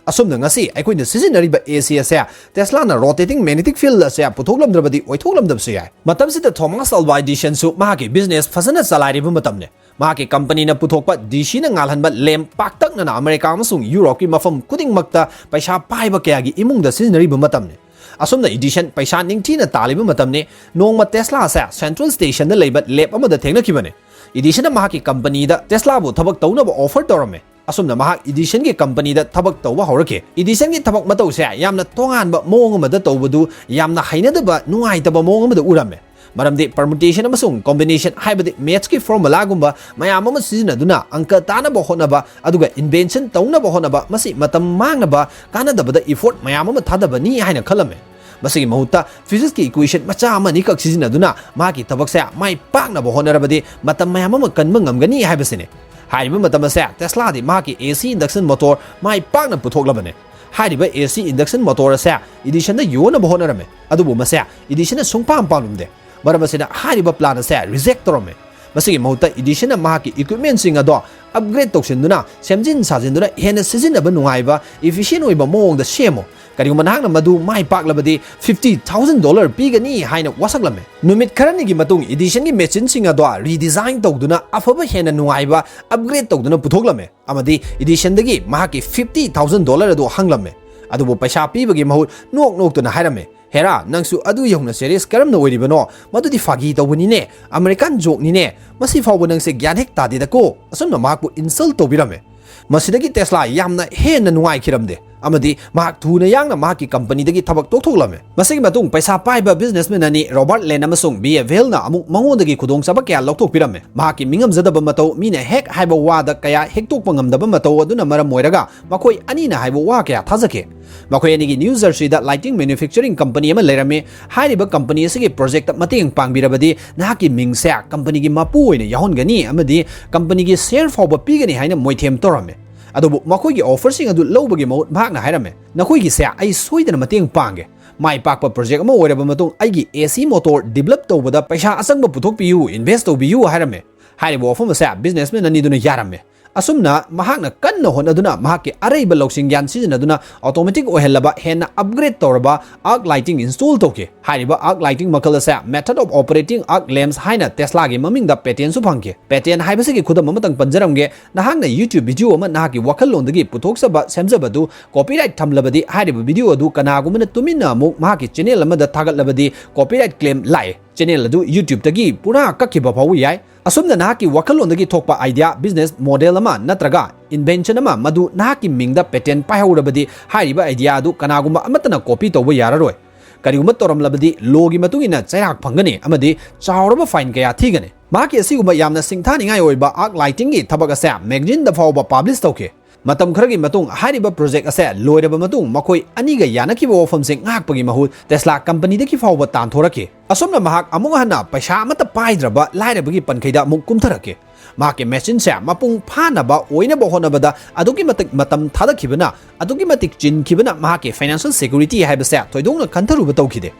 ꯑꯁꯨꯝꯅ ꯉꯁꯤ ꯑꯩꯈꯣꯏꯅ ꯁꯤꯖꯤꯟꯅꯔꯤꯕ ꯑꯦ ꯁꯤ ꯑꯁꯦ ꯇꯦꯁꯂꯥꯅ ꯔꯣꯇꯦꯇꯤꯡ ꯃꯦꯒꯅꯦꯇꯤꯛ ꯐꯤꯜ ꯑꯁꯦ ꯄꯨꯊꯣꯛꯂꯝꯗ꯭ꯔꯕꯗꯤ ꯑꯣꯏꯊꯣꯛꯂꯝꯗꯕꯁꯨ ꯌꯥꯏ꯫ ꯃꯇꯝꯁꯤꯗ ꯊꯣꯃꯥꯁ ꯑꯜꯚꯥ ꯑꯦꯗꯤꯁꯟꯁꯨ ꯃꯍꯥꯛꯀꯤ ꯕꯤꯖꯤꯅꯦꯁ ꯐꯖꯅ ꯆꯂꯥꯏꯔꯤꯕ ꯃꯇꯝꯅꯤ꯫ ꯃꯍꯥꯛꯀꯤ ꯀꯝꯄꯅꯤꯅ ꯄꯨꯊꯣꯛꯄ ꯗꯤ ꯁꯤꯅ ꯉꯥꯜꯍꯟꯕ ꯂꯦꯝꯞ ꯄꯥꯛꯇꯛꯅꯅ ꯑꯃꯦꯔꯤꯀꯥ ꯑꯃꯁꯨꯡ ꯌꯨꯔꯣꯞꯀꯤ ꯃꯐꯝ ꯈꯨꯗꯤꯡꯃꯛꯇ ꯄꯩꯁꯥ ꯄꯥꯏꯕ ꯀꯌꯥꯒꯤ ꯏꯃꯨꯡꯗ ꯁꯤꯖꯤꯟꯅꯔꯤꯕ ꯃꯇꯝꯅꯤ꯫ ꯑꯁꯨꯝꯅ ꯏꯗꯤꯁꯟ ꯄꯩꯁꯥ ꯅꯤꯡꯊꯤꯅ ꯇꯥꯜꯂꯤꯕ ꯃꯇꯝꯅꯤ꯫ ꯅꯣꯡꯃ ꯇꯦꯁꯂꯥ ꯑꯁꯦ ꯁꯦꯟꯇ꯭ꯔꯦꯜ ꯁ꯭ꯇꯦꯁꯟꯗ ꯂꯩꯕ ꯂꯦꯞ ꯑꯃꯗ ꯊꯦꯡꯅꯈꯤꯕꯅꯤ꯫ ꯏꯗꯤꯁꯟꯅ ꯃꯍꯥꯛꯀꯤ ꯀꯝꯄꯅꯤꯗ ꯇꯦꯁꯂꯥꯕꯨ ꯊꯕꯛ ꯇꯧꯅꯕ ꯑꯣꯐꯔ ꯇꯧꯔꯝꯃꯤ꯫ ꯑꯁꯨꯝꯅ ꯃꯍꯥꯛ ꯏꯗꯤꯁꯟꯒꯤ ꯀꯝꯄꯅꯤꯗ ꯊꯕꯛ ꯇꯧꯕ ꯍꯧꯔꯛꯈꯤ꯫ ꯏꯗꯤꯁꯟꯒꯤ ꯊꯕꯛ ꯃꯇꯧꯁꯦ ꯌꯥꯝꯅ ꯇꯣꯉꯥꯟꯕ ꯃꯑꯣꯡ ꯑꯃꯗ ꯇꯧꯕꯗꯨ ꯌꯥꯝꯅ ꯍꯩꯅꯗꯕ, ꯅꯨꯡꯉꯥꯏꯇꯕ ꯃꯑꯣꯡ ꯑꯃꯗ ꯎꯔꯝꯃꯦ꯫ ꯃꯔꯝꯗꯤ ꯄꯔꯃꯨꯇꯦꯁꯟ ꯑꯃꯁꯨꯡ ꯀꯣꯝꯕꯤꯅꯦꯁꯟ ꯍꯥꯏꯕꯗꯤ ꯃꯦꯊꯁꯀꯤ ꯐꯣꯔꯃꯨꯂꯥꯒꯨꯝꯕ ꯃꯌꯥꯝ ꯑꯃ ꯁꯤꯖꯤꯟꯅꯗꯨꯅ ꯑꯪꯀ ꯇꯥꯅꯕ ꯍꯣꯠꯅꯕ, ꯑꯗꯨꯒ ꯏꯟꯚꯦꯟꯁꯟ ꯇꯧꯅꯕ ꯍꯣꯠꯅꯕ, ꯃꯁꯤ ꯃꯇꯝ ꯃꯥꯡꯅꯕ, ꯀꯥꯟꯅꯗꯕꯗ ꯏꯐꯣꯔꯠ ꯃꯌꯥꯝ ꯑꯃ ꯊꯥꯗꯕꯅꯤ ꯍꯥꯏꯅ ꯈꯜꯂꯝꯃꯦ꯫ ꯃꯁꯤꯒꯤ ꯃꯍꯨꯠꯇ ꯐꯤꯖꯤꯛꯁꯀꯤ ꯏꯀ꯭ꯋꯦꯁꯟ ꯃꯆꯥ ꯑꯃ ꯑꯅꯤꯈꯛ ꯁꯤꯖꯤꯟꯅꯗꯨꯅ ꯃꯍꯥꯛꯀꯤ ꯊꯕꯛꯁꯦ ꯃꯥꯏ ꯄꯥꯛꯅꯕ ꯍꯣꯠꯅꯔꯕꯗꯤ ꯃꯇꯝ ꯃꯌꯥꯝ ꯑꯃ ꯀꯟꯕ ꯉꯝꯒꯅꯤ ꯍꯥꯏꯕꯁꯤꯅꯤ꯫ ꯍꯥꯏꯔꯤꯕ ꯃꯇꯝ ꯑꯁꯦ ꯇꯦꯁꯂꯥꯗꯤ ꯃꯍꯥꯛꯀꯤ ꯑꯦ ꯁꯤ ꯏꯟꯗꯛꯁꯟ ꯃꯣꯇꯣꯔ ꯃꯥꯏ ꯄꯥꯛꯅ ꯄꯨꯊꯣꯛꯂꯕꯅꯤ꯫ ꯍꯥꯏꯔꯤꯕ ꯑꯦ ꯁꯤ ꯏꯟꯗꯛꯁꯟ ꯃꯣꯇꯣꯔ ꯑꯁꯦ ꯏꯗꯤꯁꯟꯗ ꯌꯣꯟꯅꯕ ꯍꯣꯠꯅꯔꯝꯃꯤ, ꯑꯗꯨꯕꯨ ꯃꯁꯦ ꯏꯗꯤꯁꯟꯅ ꯁꯨꯡꯄꯥꯝ ꯄꯥꯝꯂꯝꯗꯦ꯫ ꯃꯔꯝ ꯑꯁꯤꯅ ꯍꯥꯏꯔꯤꯕ ꯄ꯭ꯂꯥꯟ ꯑꯁꯦ ꯔꯤꯖꯦꯛ ꯇꯧꯔꯝꯃꯤ꯫ ꯃꯁꯤꯒꯤ ꯃꯍꯨꯠꯇ ꯏꯗꯤꯁꯟꯅ ꯃꯍꯥꯛꯀꯤ ꯏꯀ꯭ꯋꯤꯞꯃꯦꯟꯁꯤꯡ ꯑꯗꯣ ꯑꯞꯒ꯭ꯔꯦꯗ ꯇꯧꯁꯤꯟꯗꯨꯅ, ꯁꯦꯝꯖꯤꯟ ꯁꯥꯖꯤꯟꯗꯨꯅ ꯍꯦꯟꯅ ꯁꯤꯖꯤꯟꯅꯕ ꯅꯨꯡꯉꯥꯏꯕ, ꯏꯐꯤꯁꯤꯌꯦꯟ ꯑꯣꯏꯕ ꯃꯑꯣꯡꯗ ꯁꯦꯝꯃꯨ꯫ ꯀꯔꯤꯒꯨꯝꯕ ꯅꯍꯥꯛꯅ ꯃꯗꯨ ꯃꯥꯏ ꯄꯥꯛꯂꯕꯗꯤ, ꯐꯤꯐꯇꯤ ꯊꯥꯎꯖꯟ ꯗꯣꯂꯔ ꯄꯤꯒꯅꯤ ꯍꯥꯏꯅ ꯋꯥꯁꯛꯂꯝꯃꯤ꯫ ꯅꯨꯃꯤꯠ ꯈꯔꯅꯤꯒꯤ ꯃꯇꯨꯡ, ꯏꯗꯤꯁꯟꯒꯤ ꯃꯦꯆꯤꯟꯁꯤꯡ ꯑꯗꯣ ꯔꯤꯗꯤꯖꯥꯏꯟ ꯇꯧꯗꯨꯅ, ꯑꯐꯕ ꯍꯦꯟꯅ ꯅꯨꯡꯉꯥꯏꯕ ꯑꯞꯒ꯭ꯔꯦꯗ ꯇꯧꯗꯨꯅ ꯄꯨꯊꯣꯛꯂꯝꯃꯤ, ꯑꯃꯗꯤ ꯏꯗꯤꯁꯟꯗꯒꯤ ꯃꯍꯥꯛꯀꯤ ꯐꯤꯐꯇꯤ ꯊꯥꯎꯖꯟ ꯗꯣꯂꯔ ꯑꯗꯨ ꯍꯪꯂꯝꯃꯤ꯫ ꯑꯗꯨꯕꯨ ꯄꯩꯁꯥ ꯄꯤꯕꯒꯤ ꯃꯍꯨꯠ ꯅꯣꯛ ꯅꯣꯛꯇꯨꯅ ꯍꯥꯏꯔꯝꯃꯤ, "ꯍꯦꯔꯥ, ꯅꯪꯁꯨ ꯑꯗꯨ ꯌꯧꯅ ꯁꯦꯔꯤꯌꯁ ꯀꯔꯝꯅ ꯑꯣꯏꯔꯤꯕꯅꯣ? ꯃꯗꯨꯗꯤ ꯐꯥꯒꯤ ꯇꯧꯕꯅꯤꯅꯦ, ꯑꯃꯦꯔꯤꯀꯥꯟ ꯖꯣꯛꯅꯤꯅꯦ꯫ ꯃꯁꯤ ꯐꯥꯎꯕ ꯅꯪꯁꯦ ꯒ꯭ꯌꯥꯟ ꯍꯦꯛ ꯇꯥꯗꯦꯗꯀꯣ"꯫ ꯑꯁꯨꯝꯅ ꯃꯍꯥꯛꯄꯨ ꯏꯟꯁꯜ ꯇꯧꯕꯤꯔꯝꯃꯦ꯫ ꯃꯁꯤꯗꯒꯤ ꯇꯦꯁꯂꯥ ꯌꯥꯝꯅ ꯍꯦꯟꯅ ꯅꯨꯡꯉꯥꯏꯈꯤꯔꯝꯗꯦ, ꯑꯃꯗꯤ ꯃꯍꯥꯛ ꯊꯨꯅ ꯌꯥꯡꯅ ꯃꯍꯥꯛꯀꯤ ꯀꯝꯄꯅꯤꯗꯒꯤ ꯊꯕꯛ ꯇꯣꯛꯊꯣꯛꯂꯝꯃꯦ꯫ ꯃꯁꯤꯒꯤ ꯃꯇꯨꯡ ꯄꯩꯁꯥ ꯄꯥꯏꯕ ꯕꯤꯖꯤꯅꯦꯁꯃꯦꯟ ꯑꯅꯤ, ꯔꯣꯕꯥꯔꯠ ꯂꯦꯟ ꯑꯃꯁꯨꯡ ꯕꯤ ꯑꯦ ꯚꯦꯜꯅ ꯑꯃꯨꯛ ꯃꯉꯣꯟꯗꯒꯤ ꯈꯨꯗꯣꯡꯆꯥꯕ ꯀꯌꯥ ꯂꯧꯊꯣꯛꯄꯤꯔꯝꯃꯦ꯫ ꯃꯍꯥꯛꯀꯤ ꯃꯤꯉꯝꯖꯗꯕ ꯃꯇꯧ, ꯃꯤꯅ ꯍꯦꯛ ꯍꯥꯏꯕ ꯋꯥꯗ ꯀꯌꯥ ꯍꯦꯛꯇꯣꯛꯄ ꯉꯝꯗꯕ ꯃꯇꯧ ꯑꯗꯨꯅ ꯃꯔꯝ ꯑꯣꯏꯔꯒ ꯃꯈꯣꯏ ꯑꯅꯤꯅ ꯍꯥꯏꯕ ꯋꯥ ꯀꯌꯥ ꯊꯥꯖꯈꯤ꯫ ꯃꯈꯣꯏ ꯑꯅꯤꯒꯤ ꯅ꯭ꯌꯨ ꯖꯔꯁꯤꯗ ꯂꯥꯏꯇꯤꯡ ꯃꯦꯅꯨꯐꯦꯛꯆꯔꯤꯡ ꯀꯝꯄꯅꯤ ꯑꯃ ꯂꯩꯔꯝꯃꯤ꯫ ꯍꯥꯏꯔꯤꯕ ꯀꯝꯄꯅꯤ ꯑꯁꯤꯒꯤ ꯄ꯭ꯔꯣꯖꯦꯛꯇ ꯃꯇꯦꯡ ꯄꯥꯡꯕꯤꯔꯕꯗꯤ ꯅꯍꯥꯛꯀꯤ ꯃꯤꯡꯁꯦ ꯀꯝꯄꯅꯤꯒꯤ ꯃꯄꯨ ꯑꯣꯏꯅ ꯌꯥꯎꯍꯟꯒꯅꯤ ꯑꯃꯗꯤ ꯀꯝꯄꯅꯤꯒꯤ ꯁꯦꯌꯔ ꯐꯥꯎꯕ ꯄꯤꯒꯅꯤ ꯍꯥꯏꯅ ꯃꯣꯏꯊꯦꯝ ꯇꯧꯔꯝꯃꯤ꯫ ꯑꯗꯨꯕꯨ ꯃꯈꯣꯏꯒꯤ ꯑꯣꯐꯔꯁꯤꯡ ꯑꯗꯨ ꯂꯧꯕꯒꯤ ꯃꯍꯨꯠ ꯃꯍꯥꯛꯅ ꯍꯥꯏꯔꯝꯃꯤ, "ꯅꯈꯣꯏꯒꯤꯁꯦ ꯑꯩ ꯁꯣꯏꯗꯅ ꯃꯇꯦꯡ ꯄꯥꯡꯒꯦ꯫ ꯃꯥꯏ ꯄꯥꯛꯄ ꯄ꯭ꯔꯣꯖꯦꯛ ꯑꯃ ꯑꯣꯏꯔꯕ ꯃꯇꯨꯡ ꯑꯩꯒꯤ ꯑꯦ ꯁꯤ ꯃꯣꯇꯣꯔ ꯗꯤꯕꯂꯞ ꯇꯧꯕꯗ ꯄꯩꯁꯥ ꯑꯆꯪꯕ ꯄꯨꯊꯣꯛꯄꯤꯌꯨ, ꯏꯟꯚꯦꯁ ꯇꯧꯕꯤꯌꯨ" ꯍꯥꯏꯔꯝꯃꯤ꯫ ꯍꯥꯏꯔꯤꯕ ꯋꯥꯐꯝ ꯑꯁꯦ ꯕꯤꯖꯤꯅꯦꯁꯃꯦꯟ ꯑꯅꯤꯗꯨꯅ ꯌꯥꯔꯝꯃꯤ꯫ ꯑꯁꯨꯝꯅ ꯃꯍꯥꯛꯅ ꯀꯟꯅ ꯍꯣꯠꯅꯗꯨꯅ ꯃꯍꯥꯛꯀꯤ ꯑꯔꯩꯕ ꯂꯧꯁꯤꯡ ꯒ꯭ꯌꯥꯟ ꯁꯤꯖꯤꯟꯅꯗꯨꯅ ꯑꯣꯇꯣꯃꯦꯇꯤꯛ ꯑꯣꯏꯍꯜꯂꯕ ꯍꯦꯟꯅ ꯑꯞꯒ꯭ꯔꯦꯗ ꯇꯧꯔꯕ ꯑꯥꯔꯛ ꯂꯥꯏꯇꯤꯡ ꯏꯟꯁꯇꯣꯜ ꯇꯧꯈꯤ꯫ ꯍꯥꯏꯔꯤꯕ ꯑꯥꯔꯛ ꯂꯥꯏꯇꯤꯡ ꯃꯈꯜ ꯑꯁꯦ ꯃꯦꯊꯗ ꯑꯣꯐ ꯑꯣꯄꯔꯦꯇꯤꯡ ꯑꯥꯔꯛ ꯂꯦꯝꯞꯁ ꯍꯥꯏꯅ ꯇꯦꯁꯂꯥꯒꯤ ꯃꯃꯤꯡꯗ ꯄꯦꯇꯦꯟꯁꯨ ꯐꯪꯈꯤ꯫ ꯄꯦꯇꯦꯟ ꯍꯥꯏꯕꯁꯤꯒꯤ ꯈꯨꯗꯝ ꯑꯃꯇꯪ ꯄꯟꯖꯔꯝꯒꯦ꯫ ꯅꯍꯥꯛꯅ YouTube ꯚꯤꯗꯤꯑꯣ ꯑꯃ ꯅꯍꯥꯛꯀꯤ ꯋꯥꯈꯜꯂꯣꯟꯗꯒꯤ ꯄꯨꯊꯣꯛꯆꯕ, ꯁꯦꯝꯖꯕꯗꯨ ꯀꯣꯄꯤꯔꯥꯏꯠ ꯊꯝꯂꯕꯗꯤ, ꯍꯥꯏꯔꯤꯕ ꯚꯤꯗꯤꯑꯣ ꯑꯗꯨ ꯀꯅꯥꯒꯨꯝꯕꯅ ꯇꯨꯃꯤꯟꯅ ꯑꯃꯨꯛ ꯃꯍꯥꯛꯀꯤ ꯆꯦꯅꯦꯜ ꯑꯃꯗ ꯊꯥꯒꯠꯂꯕꯗꯤ ꯀꯣꯄꯤꯔꯥꯏꯠ ꯀ꯭ꯂꯦꯝ ꯂꯥꯛꯑꯦ꯫ ꯆꯦꯅꯦꯜ ꯑꯗꯨ YouTubeꯇꯒꯤ ꯄꯨꯔꯥ ꯀꯛꯈꯤꯕ ꯐꯥꯎꯕ ꯌꯥꯏ꯫ ꯑꯁꯨꯝꯅ ꯅꯍꯥꯛꯀꯤ ꯋꯥꯈꯜꯂꯣꯟꯗꯒꯤ ꯊꯣꯛꯄ ꯑꯥꯏꯗꯤꯌꯥ, ꯕꯤꯖꯤꯅꯦꯁ ꯃꯣꯗꯦꯜ ꯑꯃ ꯅꯠꯇ꯭ꯔꯒ ꯏꯟꯚꯦꯟꯁꯟ ꯑꯃ ꯃꯗꯨ ꯅꯍꯥꯛꯀꯤ ꯃꯤꯡꯗ ꯄꯦꯇꯦꯟ ꯄꯥꯏꯍꯧꯔꯕꯗꯤ, ꯍꯥꯏꯔꯤꯕ ꯑꯥꯏꯗꯤꯌꯥ ꯑꯗꯨ ꯀꯅꯥꯒꯨꯝꯕ ꯑꯃꯠꯇꯅ ꯀꯣꯄꯤ ꯇꯧꯕ ꯌꯥꯔꯔꯣꯏ꯫ ꯀꯔꯤꯒꯨꯝꯕ ꯇꯧꯔꯝꯂꯕꯗꯤ ꯂꯣꯒꯤ ꯃꯇꯨꯡ ꯏꯟꯅ ꯆꯩꯔꯥꯛ ꯐꯪꯒꯅꯤ ꯑꯃꯗꯤ ꯆꯥꯎꯔꯕ ꯐꯥꯏꯟ ꯀꯌꯥ ꯊꯤꯒꯅꯤ꯫ ꯃꯍꯥꯛꯀꯤ ꯑꯁꯤꯒꯨꯝꯕ ꯌꯥꯝꯅ ꯁꯤꯡꯊꯥꯅꯤꯡꯉꯥꯏ ꯑꯣꯏꯕ ꯑꯥꯔꯛ ꯂꯥꯏꯇꯤꯡꯒꯤ ꯊꯕꯛ ꯑꯁꯦ ꯃꯦꯒꯥꯖꯤꯟꯗ ꯐꯥꯎꯕ ꯄꯥꯕ꯭ꯂꯤꯁ ꯇꯧꯈꯤ꯫ ꯃꯇꯝ ꯈꯔꯒꯤ ꯃꯇꯨꯡ ꯍꯥꯏꯔꯤꯕ ꯄ꯭ꯔꯣꯖꯦꯛ ꯑꯁꯦ ꯂꯣꯏꯔꯕ ꯃꯇꯨꯡ ꯃꯈꯣꯏ ꯑꯅꯤꯒ ꯌꯥꯅꯈꯤꯕ ꯋꯥꯐꯝꯁꯤꯡ ꯉꯥꯛꯄꯒꯤ ꯃꯍꯨꯠ ꯇꯦꯁꯂꯥ ꯀꯝꯄꯅꯤꯗꯒꯤ ꯐꯥꯎꯕ ꯇꯥꯟꯊꯣꯔꯛꯈꯤ꯫ ꯑꯁꯨꯝꯅ ꯃꯍꯥꯛ ꯑꯃꯨꯛ ꯍꯟꯅ ꯄꯩꯁꯥ ꯑꯃꯠꯇ ꯄꯥꯏꯗ꯭ꯔꯕ ꯂꯥꯏꯔꯕꯒꯤ ꯄꯟꯈꯩꯗ ꯑꯃꯨꯛ ꯀꯨꯝꯊꯔꯛꯈꯤ꯫ ꯃꯍꯥꯛꯀꯤ ꯃꯦꯆꯤꯟꯁꯦ ꯃꯄꯨꯡ ꯐꯥꯅꯕ ꯑꯣꯏꯅꯕ ꯍꯣꯠꯅꯕꯗ ꯑꯗꯨꯛꯀꯤ ꯃꯇꯤꯛ ꯃꯇꯝ ꯊꯥꯗꯈꯤꯕꯅ, ꯑꯗꯨꯛꯀꯤ ꯃꯇꯤꯛ ꯆꯤꯟꯈꯤꯕꯅ ꯃꯍꯥꯛꯀꯤ ꯐꯥꯏꯅꯥꯟꯁꯤꯌꯦꯜ ꯁꯦꯀ꯭ꯌꯨꯔꯤꯇꯤ ꯍꯥꯏꯕꯁꯦ ꯊꯣꯏꯗꯣꯛꯅ ꯈꯟꯊꯔꯨꯕ ꯇꯧꯈꯤꯗꯦ꯫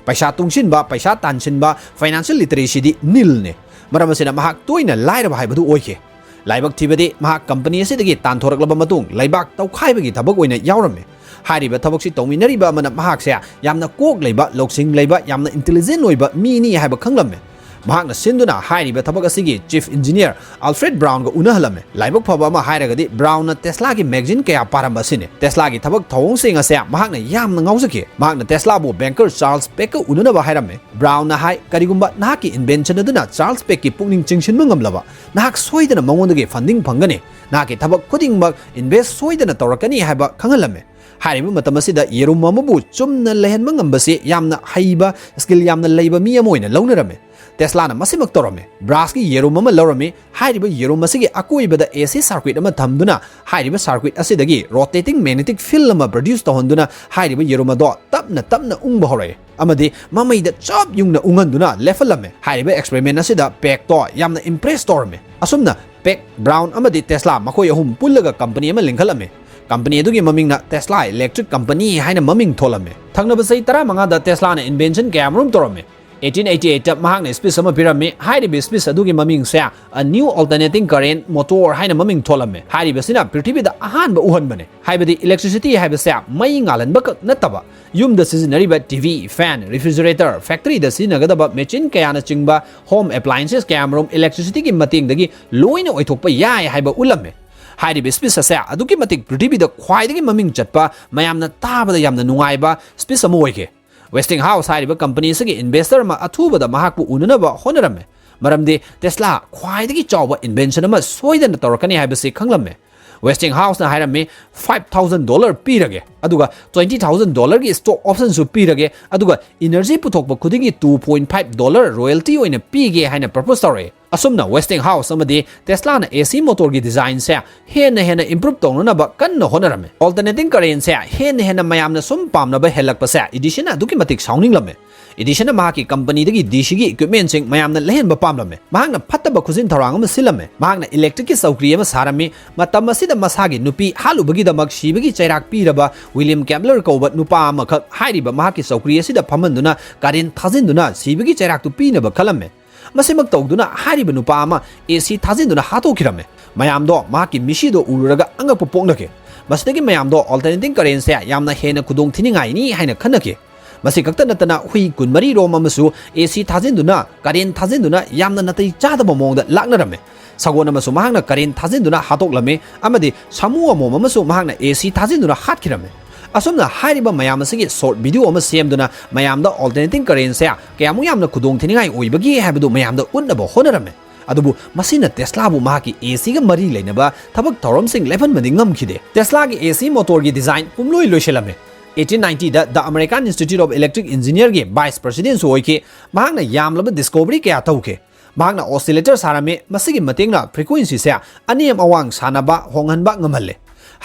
ꯄꯩꯁꯥ ꯇꯨꯡꯁꯤꯟꯕ, ꯄꯩꯁꯥ ꯇꯥꯟꯁꯤꯟꯕ, ꯐꯥꯏꯅꯥꯟꯁꯤꯌꯦꯜ ꯂꯤꯇꯔꯦꯁꯤꯗꯤ ꯅꯤꯜꯅꯤ꯫ ꯃꯔꯝ ꯑꯁꯤꯅ ꯃꯍꯥꯛ ꯇꯣꯏꯅ ꯂꯥꯏꯔꯕ ꯍꯥꯏꯕꯗꯨ ꯑꯣꯏꯈꯤ꯫ ꯂꯥꯏꯕꯛ ꯊꯤꯕꯗꯤ ꯃꯍꯥꯛ ꯀꯝꯄꯅꯤ ꯑꯁꯤꯗꯒꯤ ꯇꯥꯟꯊꯣꯔꯛꯂꯕ ꯃꯇꯨꯡ ꯂꯩꯕꯥꯛ ꯇꯧꯈꯥꯏꯕꯒꯤ ꯊꯕꯛ ꯑꯣꯏꯅ ꯌꯥꯎꯔꯝꯃꯤ꯫ ꯍꯥꯏꯔꯤꯕ ꯊꯕꯛꯁꯤ ꯇꯧꯃꯤꯟꯅꯔꯤꯕ ꯑꯃꯅ ꯃꯍꯥꯛꯁꯦ ꯌꯥꯝꯅ ꯀꯣꯛ ꯂꯩꯕ, ꯂꯧꯁꯤꯡ ꯂꯩꯕ, ꯌꯥꯝꯅ ꯏꯟꯇꯦꯂꯤꯖꯦꯟ ꯑꯣꯏꯕ ꯃꯤꯅꯤ ꯍꯥꯏꯕ ꯈꯪꯂꯝꯃꯤ꯫ ꯃꯍꯥꯛꯅ ꯁꯤꯟꯗꯨꯅ ꯍꯥꯏꯔꯤꯕ ꯊꯕꯛ ꯑꯁꯤꯒꯤ ꯆꯤꯐ ꯏꯟꯖꯤꯅꯤꯌꯔ ꯑꯜꯐ꯭ꯔꯦꯗ ꯕ꯭ꯔꯥꯎꯟꯒ ꯎꯅꯍꯜꯂꯝꯃꯤ꯫ ꯂꯥꯏꯕꯛ ꯐꯕ ꯑꯃ ꯍꯥꯏꯔꯒꯗꯤ ꯕ꯭ꯔꯥꯎꯟꯅ ꯇꯦꯁꯂꯥꯒꯤ ꯃꯦꯒꯥꯖꯤꯟ ꯀꯌꯥ ꯄꯥꯔꯝꯕ ꯑꯁꯤꯅꯤ꯫ ꯇꯦꯁꯂꯥꯒꯤ ꯊꯕꯛ ꯊꯧꯑꯣꯡꯁꯤꯡ ꯑꯁꯦ ꯃꯍꯥꯛꯅ ꯌꯥꯝꯅ ꯉꯥꯎꯖꯈꯤ꯫ ꯃꯍꯥꯛꯅ ꯇꯦꯁꯂꯥꯕꯨ ꯕꯦꯡꯀꯔ ꯆꯥꯔꯜꯁ ꯄꯦꯛꯀ ꯎꯅꯅꯕ ꯍꯥꯏꯔꯝꯃꯤ꯫ ꯕ꯭ꯔꯥꯎꯟꯅ ꯍꯥꯏ, "ꯀꯔꯤꯒꯨꯝꯕ ꯅꯍꯥꯛꯀꯤ ꯏꯟꯚꯦꯟꯁꯟ ꯑꯗꯨꯅ ꯆꯥꯔꯜꯁ ꯄꯦꯛꯀꯤ ꯄꯨꯛꯅꯤꯡ ꯆꯤꯡꯁꯤꯟꯕ ꯉꯝꯂꯕ, ꯅꯍꯥꯛ ꯁꯣꯏꯗꯅ ꯃꯉꯣꯟꯗꯒꯤ ꯐꯟꯗꯤꯡ ꯐꯪꯒꯅꯤ꯫ ꯅꯍꯥꯛꯀꯤ ꯊꯕꯛ ꯈꯨꯗꯤꯡꯃꯛ ꯏꯟꯚꯦꯁ ꯁꯣꯏꯗꯅ ꯇꯧꯔꯛꯀꯅꯤ" ꯍꯥꯏꯕ ꯈꯪꯍꯜꯂꯝꯃꯤ꯫ ꯍꯥꯏꯔꯤꯕ ꯃꯇꯝ ꯑꯁꯤꯗ ꯌꯦꯔꯨꯝ ꯑꯃꯕꯨ ꯆꯨꯝꯅ ꯂꯩꯍꯟꯕ ꯉꯝꯕꯁꯤ ꯌꯥꯝꯅ ꯍꯩꯕ, ꯁ꯭ꯀꯤꯜ ꯌꯥꯝꯅ ꯂꯩꯕ ꯃꯤ ꯑꯃ ꯑꯣꯏꯅ ꯂꯧꯅꯔꯝꯃꯤ꯫ ꯇꯦꯁꯂꯥꯅ ꯃꯁꯤꯃꯛ ꯇꯧꯔꯝꯃꯤ꯫ ꯕ꯭ꯔꯥꯁꯀꯤ ꯌꯦꯔꯨꯝ ꯑꯃ ꯂꯧꯔꯝꯃꯤ꯫ ꯍꯥꯏꯔꯤꯕ ꯌꯦꯔꯨꯝ ꯑꯁꯤꯒꯤ ꯑꯀꯣꯏꯕꯗ ꯑꯦ ꯁꯤ ꯁꯥꯔꯀ꯭ꯋꯤꯠ ꯑꯃ ꯊꯝꯗꯨꯅ ꯍꯥꯏꯔꯤꯕ ꯁꯥꯔꯀ꯭ꯋꯤꯠ ꯑꯁꯤꯗꯒꯤ ꯔꯣꯇꯦꯇꯤꯡ ꯃꯦꯒꯅꯦꯇꯤꯛ ꯐꯤꯜ ꯑꯃ ꯄ꯭ꯔꯗ꯭ꯌꯨꯁ ꯇꯧꯍꯟꯗꯨꯅ ꯍꯥꯏꯔꯤꯕ ꯌꯦꯔꯨꯝ ꯑꯗꯣ ꯇꯞꯅ ꯇꯞꯅ ꯎꯪꯕ ꯍꯧꯔꯛꯏ ꯑꯃꯗꯤ ꯃꯃꯩꯗ ꯆꯞ ꯌꯨꯡꯅ ꯎꯪꯍꯟꯗꯨꯅ ꯂꯦꯞꯍꯜꯂꯝꯃꯤ꯫ ꯍꯥꯏꯔꯤꯕ ꯑꯦꯛꯁꯄꯦꯔꯤꯃꯦꯟ ꯑꯁꯤꯗ ꯄꯦꯛꯇꯣ ꯌꯥꯝꯅ ꯏꯝꯄ꯭ꯔꯦꯁ ꯇꯧꯔꯝꯃꯤ꯫ ꯑꯁꯨꯝꯅ ꯄꯦꯛ, ꯕ꯭ꯔꯥꯎꯟ ꯑꯃꯗꯤ ꯇꯦꯁꯂꯥ ꯃꯈꯣꯏ ꯑꯍꯨꯝ ꯄꯨꯜꯂꯒ ꯀꯝꯄꯅꯤ ꯑꯃ ꯂꯤꯡꯈꯠꯂꯝꯃꯤ꯫ ꯀꯝꯄꯅꯤ ꯑꯗꯨꯒꯤ ꯃꯃꯤꯡꯅ ꯇꯦꯁꯂꯥ ꯏꯂꯦꯛꯇ꯭ꯔꯤꯛ ꯀꯝꯄꯅꯤ ꯍꯥꯏꯅ ꯃꯃꯤꯡ ꯊꯣꯜꯂꯝꯃꯤ꯫ ꯊꯪꯅꯕ ꯆꯍꯤ ꯇꯔꯥꯃꯉꯥꯗ ꯇꯦꯁꯂꯥꯅ ꯏꯟꯚꯦꯟꯁꯟ ꯀꯌꯥꯃꯔꯨꯝ ꯇꯧꯔꯝꯃꯤ꯫ ꯑꯩꯠꯇꯤꯟ ꯑꯩꯠꯇꯤ ꯑꯩꯠꯇ ꯃꯍꯥꯛꯅ ꯁ꯭ꯄꯤꯆ ꯑꯃ ꯄꯤꯔꯝꯃꯤ꯫ ꯍꯥꯏꯔꯤꯕ ꯁ꯭ꯄꯤꯆ ꯑꯗꯨꯒꯤ ꯃꯃꯤꯡꯁꯦ "A New Alternating Current Motor" ꯍꯥꯏꯅ ꯃꯃꯤꯡ ꯊꯣꯜꯂꯝꯃꯤ꯫ ꯍꯥꯏꯔꯤꯕꯁꯤꯅ ꯄ꯭ꯔꯤꯊꯤꯕꯤꯗ ꯑꯍꯥꯟꯕ ꯎꯍꯟꯕꯅꯤ꯫ ꯍꯥꯏꯕꯗꯤ ꯏꯂꯦꯛꯇ꯭ꯔꯤꯁꯤꯇꯤ ꯍꯥꯏꯕꯁꯦ ꯃꯩ ꯉꯥꯜꯍꯟꯕ ꯈꯛ ꯅꯠꯇꯕ, ꯌꯨꯝꯗ ꯁꯤꯖꯤꯟꯅꯔꯤꯕ ꯇꯤ ꯚꯤ, ꯐꯦꯟ, ꯔꯤꯐ꯭ꯔꯤꯖꯔꯦꯇꯔ, ꯐꯦꯛꯇꯔꯤꯗ ꯁꯤꯖꯤꯟꯅꯒꯗꯕ ꯃꯦꯆꯤꯟ ꯀꯌꯥꯅꯆꯤꯡꯕ ꯍꯣꯝ ꯑꯦꯄ꯭ꯂꯥꯏꯟꯁꯦꯁ ꯀꯌꯥꯃꯔꯨꯝ ꯏꯂꯦꯛꯇ꯭ꯔꯤꯁꯤꯇꯤꯒꯤ ꯃꯇꯦꯡꯗꯒꯤ ꯂꯣꯏꯅ ꯑꯣꯏꯊꯣꯛꯄ ꯌꯥꯏ ꯍꯥꯏꯕ ꯎꯠꯂꯝꯃꯤ꯫ ꯍꯥꯏꯔꯤꯕ ꯁ꯭ꯄꯤꯆ ꯑꯁꯦ ꯑꯗꯨꯛꯀꯤ ꯃꯇꯤꯛ ꯄ꯭ꯔꯤꯊꯤꯕꯤꯗ ꯈ꯭ꯋꯥꯏꯗꯒꯤ ꯃꯃꯤꯡ ꯆꯠꯄ, ꯃꯌꯥꯝꯅ ꯇꯥꯕꯗ ꯌꯥꯝꯅ ꯅꯨꯡꯉꯥꯏꯕ ꯁ꯭ꯄꯤꯆ ꯑꯃ ꯑꯣꯏꯈꯤ꯫ ꯋꯦꯁꯇꯤꯡꯍꯥꯎꯁ ꯍꯥꯏꯔꯤꯕ ꯀꯝꯄꯅꯤ ꯑꯁꯤꯒꯤ ꯏꯟꯚꯦꯁꯇꯔ ꯑꯃ ꯑꯊꯨꯕꯗ ꯃꯍꯥꯛꯄꯨ ꯎꯅꯅꯕ ꯍꯣꯠꯅꯔꯝꯃꯤ, ꯃꯔꯝꯗꯤ ꯇꯦꯁꯂꯥ ꯈ꯭ꯋꯥꯏꯗꯒꯤ ꯆꯥꯎꯕ ꯏꯟꯚꯦꯟꯁꯟ ꯑꯃ ꯁꯣꯏꯗꯅ ꯇꯧꯔꯛꯀꯅꯤ ꯍꯥꯏꯕꯁꯤ ꯈꯪꯂꯝꯃꯤ꯫ ꯋꯦꯁꯇꯤꯡꯍꯥꯎꯁꯅ ꯍꯥꯏꯔꯝꯃꯤ, "ꯐꯥꯏꯚ ꯊꯥꯎꯖꯟ ꯗꯣꯂꯔ ꯄꯤꯔꯒꯦ, ꯑꯗꯨꯒ ꯇ꯭ꯋꯦꯟꯇꯤ ꯊꯥꯎꯖꯟ ꯗꯣꯂꯔꯒꯤ ꯁ꯭ꯇꯣꯛ ꯑꯣꯞꯁꯟꯁꯨ ꯄꯤꯔꯒꯦ, ꯑꯗꯨꯒ ꯏꯅꯔꯖꯤ ꯄꯨꯊꯣꯛꯄ ꯈꯨꯗꯤꯡꯒꯤ two point five dollar royalty ꯑꯣꯏꯅ ꯄꯤꯒꯦ" ꯍꯥꯏꯅ ꯄ꯭ꯔꯄꯣꯖ ꯇꯧꯔꯛꯏ꯫ ꯑꯁꯨꯝꯅ ꯋꯦꯁꯇꯤꯡꯍꯥꯎꯁ ꯑꯃꯗꯤ ꯇꯦꯁꯂꯥꯅ ꯑꯦ ꯁꯤ ꯃꯣꯇꯣꯔꯒꯤ ꯗꯤꯖꯥꯏꯟꯁꯦ ꯍꯦꯟꯅ ꯍꯦꯟꯅ ꯏꯝꯄ꯭ꯔꯨꯞ ꯇꯧꯅꯅꯕ ꯀꯟꯅ ꯍꯣꯠꯅꯔꯝꯃꯤ꯫ ꯑꯣꯜꯇꯔꯅꯦꯇꯤꯡ ꯀꯔꯦꯟꯁꯦ ꯍꯦꯟꯅ ꯍꯦꯟꯅ ꯃꯌꯥꯝꯅ ꯁꯨꯝ ꯄꯥꯝꯅꯕ ꯍꯦꯜꯂꯛꯄꯁꯦ ꯏꯗꯤꯁꯟꯅ ꯑꯗꯨꯛꯀꯤ ꯃꯇꯤꯛ ꯁꯥꯎꯅꯤꯡꯂꯝꯃꯤ꯫ ꯏꯗꯤꯁꯟꯅ ꯃꯍꯥꯛꯀꯤ ꯀꯝꯄꯅꯤꯗꯒꯤ ꯗꯤ ꯁꯤꯒꯤ ꯏꯀ꯭ꯋꯤꯞꯃꯦꯟꯁꯤꯡ ꯃꯌꯥꯝꯅ ꯂꯩꯍꯟꯕ ꯄꯥꯝꯂꯝꯃꯤ꯫ ꯃꯍꯥꯛꯅ ꯐꯠꯇꯕ ꯈꯨꯖꯤꯟ ꯊꯧꯔꯥꯡ ꯑꯃ ꯁꯤꯜꯂꯝꯃꯤ꯫ ꯃꯍꯥꯛꯅ ꯏꯂꯦꯛꯇ꯭ꯔꯤꯛꯀꯤ ꯆꯧꯀ꯭ꯔꯤ ꯑꯃ ꯁꯥꯔꯝꯃꯤ꯫ ꯃꯇꯝ ꯑꯁꯤꯗ ꯃꯁꯥꯒꯤ ꯅꯨꯄꯤ ꯍꯥꯠꯂꯨꯕꯒꯤꯗꯃꯛ ꯁꯤꯕꯒꯤ ꯆꯩꯔꯥꯛ ꯄꯤꯔꯕ ꯋꯤꯂꯤꯌꯝ ꯀꯦꯝꯕꯂꯔ ꯀꯧꯕ ꯅꯨꯄꯥ ꯑꯃꯈꯛ ꯍꯥꯏꯔꯤꯕ ꯃꯍꯥꯛꯀꯤ ꯆꯧꯀ꯭ꯔꯤ ꯑꯁꯤꯗ ꯐꯝꯍꯟꯗꯨꯅ ꯀꯔꯦꯟ ꯊꯥꯖꯤꯟꯗꯨꯅ ꯁꯤꯕꯒꯤ ꯆꯩꯔꯥꯛꯇꯨ ꯄꯤꯅꯕ ꯈꯜꯂꯝꯃꯤ꯫ ꯃꯁꯤꯃꯛ ꯇꯧꯗꯨꯅ ꯍꯥꯏꯔꯤꯕ ꯅꯨꯄꯥ ꯑꯃ ꯑꯦ ꯁꯤ ꯊꯥꯖꯤꯟꯗꯨꯅ ꯍꯥꯠꯇꯣꯛꯈꯤꯔꯝꯃꯦ꯫ ꯃꯌꯥꯝꯗꯣ ꯃꯍꯥꯛꯀꯤ ꯃꯤꯁꯤꯗꯣ ꯎꯔꯨꯔꯒ ꯑꯉꯛꯄ ꯄꯣꯛꯅꯈꯤ꯫ ꯃꯁꯤꯗꯒꯤ ꯃꯌꯥꯝꯗꯣ alternating currentꯁꯦ ꯌꯥꯝꯅ ꯍꯦꯟꯅ ꯈꯨꯗꯣꯡꯊꯤꯅꯤꯡꯉꯥꯏꯅꯤ ꯍꯥꯏꯅ ꯈꯟꯅꯈꯤ꯫ ꯃꯁꯤ ꯈꯛꯇ ꯅꯠꯇꯅ ꯍꯨꯏ ꯀꯨꯟꯃꯔꯤ ꯔꯣꯝ ꯑꯃꯁꯨ ꯑꯦ ꯁꯤ ꯊꯥꯖꯤꯟꯗꯨꯅ, current ꯊꯥꯖꯤꯟꯗꯨꯅ ꯌꯥꯝꯅ ꯅꯥꯇꯩ ꯆꯥꯗꯕ ꯃꯑꯣꯡꯗ ꯂꯥꯛꯅꯔꯝꯃꯦ꯫ ꯁꯒꯣꯜ ꯑꯃꯁꯨ ꯃꯍꯥꯛꯅ current ꯊꯥꯖꯤꯟꯗꯨꯅ ꯍꯥꯠꯇꯣꯛꯂꯝꯃꯤ ꯑꯃꯗꯤ ꯁꯥꯃꯨ ꯑꯃꯣꯝ ꯑꯃꯁꯨ ꯃꯍꯥꯛꯅ ꯑꯦ ꯁꯤ ꯊꯥꯖꯤꯟꯗꯨꯅ ꯍꯥꯠꯈꯤꯔꯝꯃꯤ꯫ ꯑꯁꯨꯝꯅ ꯍꯥꯏꯔꯤꯕ ꯃꯌꯥꯝ ꯑꯁꯤꯒꯤ short video ꯑꯃ ꯁꯦꯝꯗꯨꯅ ꯃꯌꯥꯝꯗ alternating currentꯁꯦ ꯀꯌꯥꯃꯨꯛ ꯌꯥꯝꯅ ꯈꯨꯗꯣꯡꯊꯤꯅꯤꯡꯉꯥꯏ ꯑꯣꯏꯕꯒꯦ ꯍꯥꯏꯕꯗꯨ ꯃꯌꯥꯝꯗ ꯎꯠꯅꯕ ꯍꯣꯠꯅꯔꯝꯃꯤ꯫ ꯑꯗꯨꯕꯨ ꯃꯁꯤꯅ Teslaꯕꯨ ꯃꯍꯥꯛꯀꯤ ꯑꯦ ꯁꯤꯒ ꯃꯔꯤ ꯂꯩꯅꯕ ꯊꯕꯛ ꯊꯧꯔꯝꯁꯤꯡ ꯂꯦꯞꯍꯟꯕꯗꯤ ꯉꯝꯈꯤꯗꯦ꯫ Teslaꯒꯤ ꯑꯦ ꯁꯤ motorꯒꯤ design ꯄꯨꯝꯂꯣꯏ ꯂꯣꯏꯁꯤꯜꯂꯝꯃꯤ꯫ eighteen ninetyꯗ The American Institute of Electric Engineerꯒꯤ vice presidentꯁꯨ ꯑꯣꯏꯈꯤ꯫ ꯃꯍꯥꯛꯅ ꯌꯥꯝꯂꯕ discovery ꯀꯌꯥ ꯇꯧꯈꯤ꯫ ꯃꯍꯥꯛꯅ oscillator ꯁꯥꯔꯝꯃꯤ꯫ ꯃꯁꯤꯒꯤ ꯃꯇꯦꯡꯅ frequencyꯁꯦ ꯑꯅꯦꯝ ꯑꯋꯥꯡ ꯁꯥꯟꯅꯕ ꯍꯣꯡꯍꯟꯕ ꯉꯝꯍꯜꯂꯦ꯫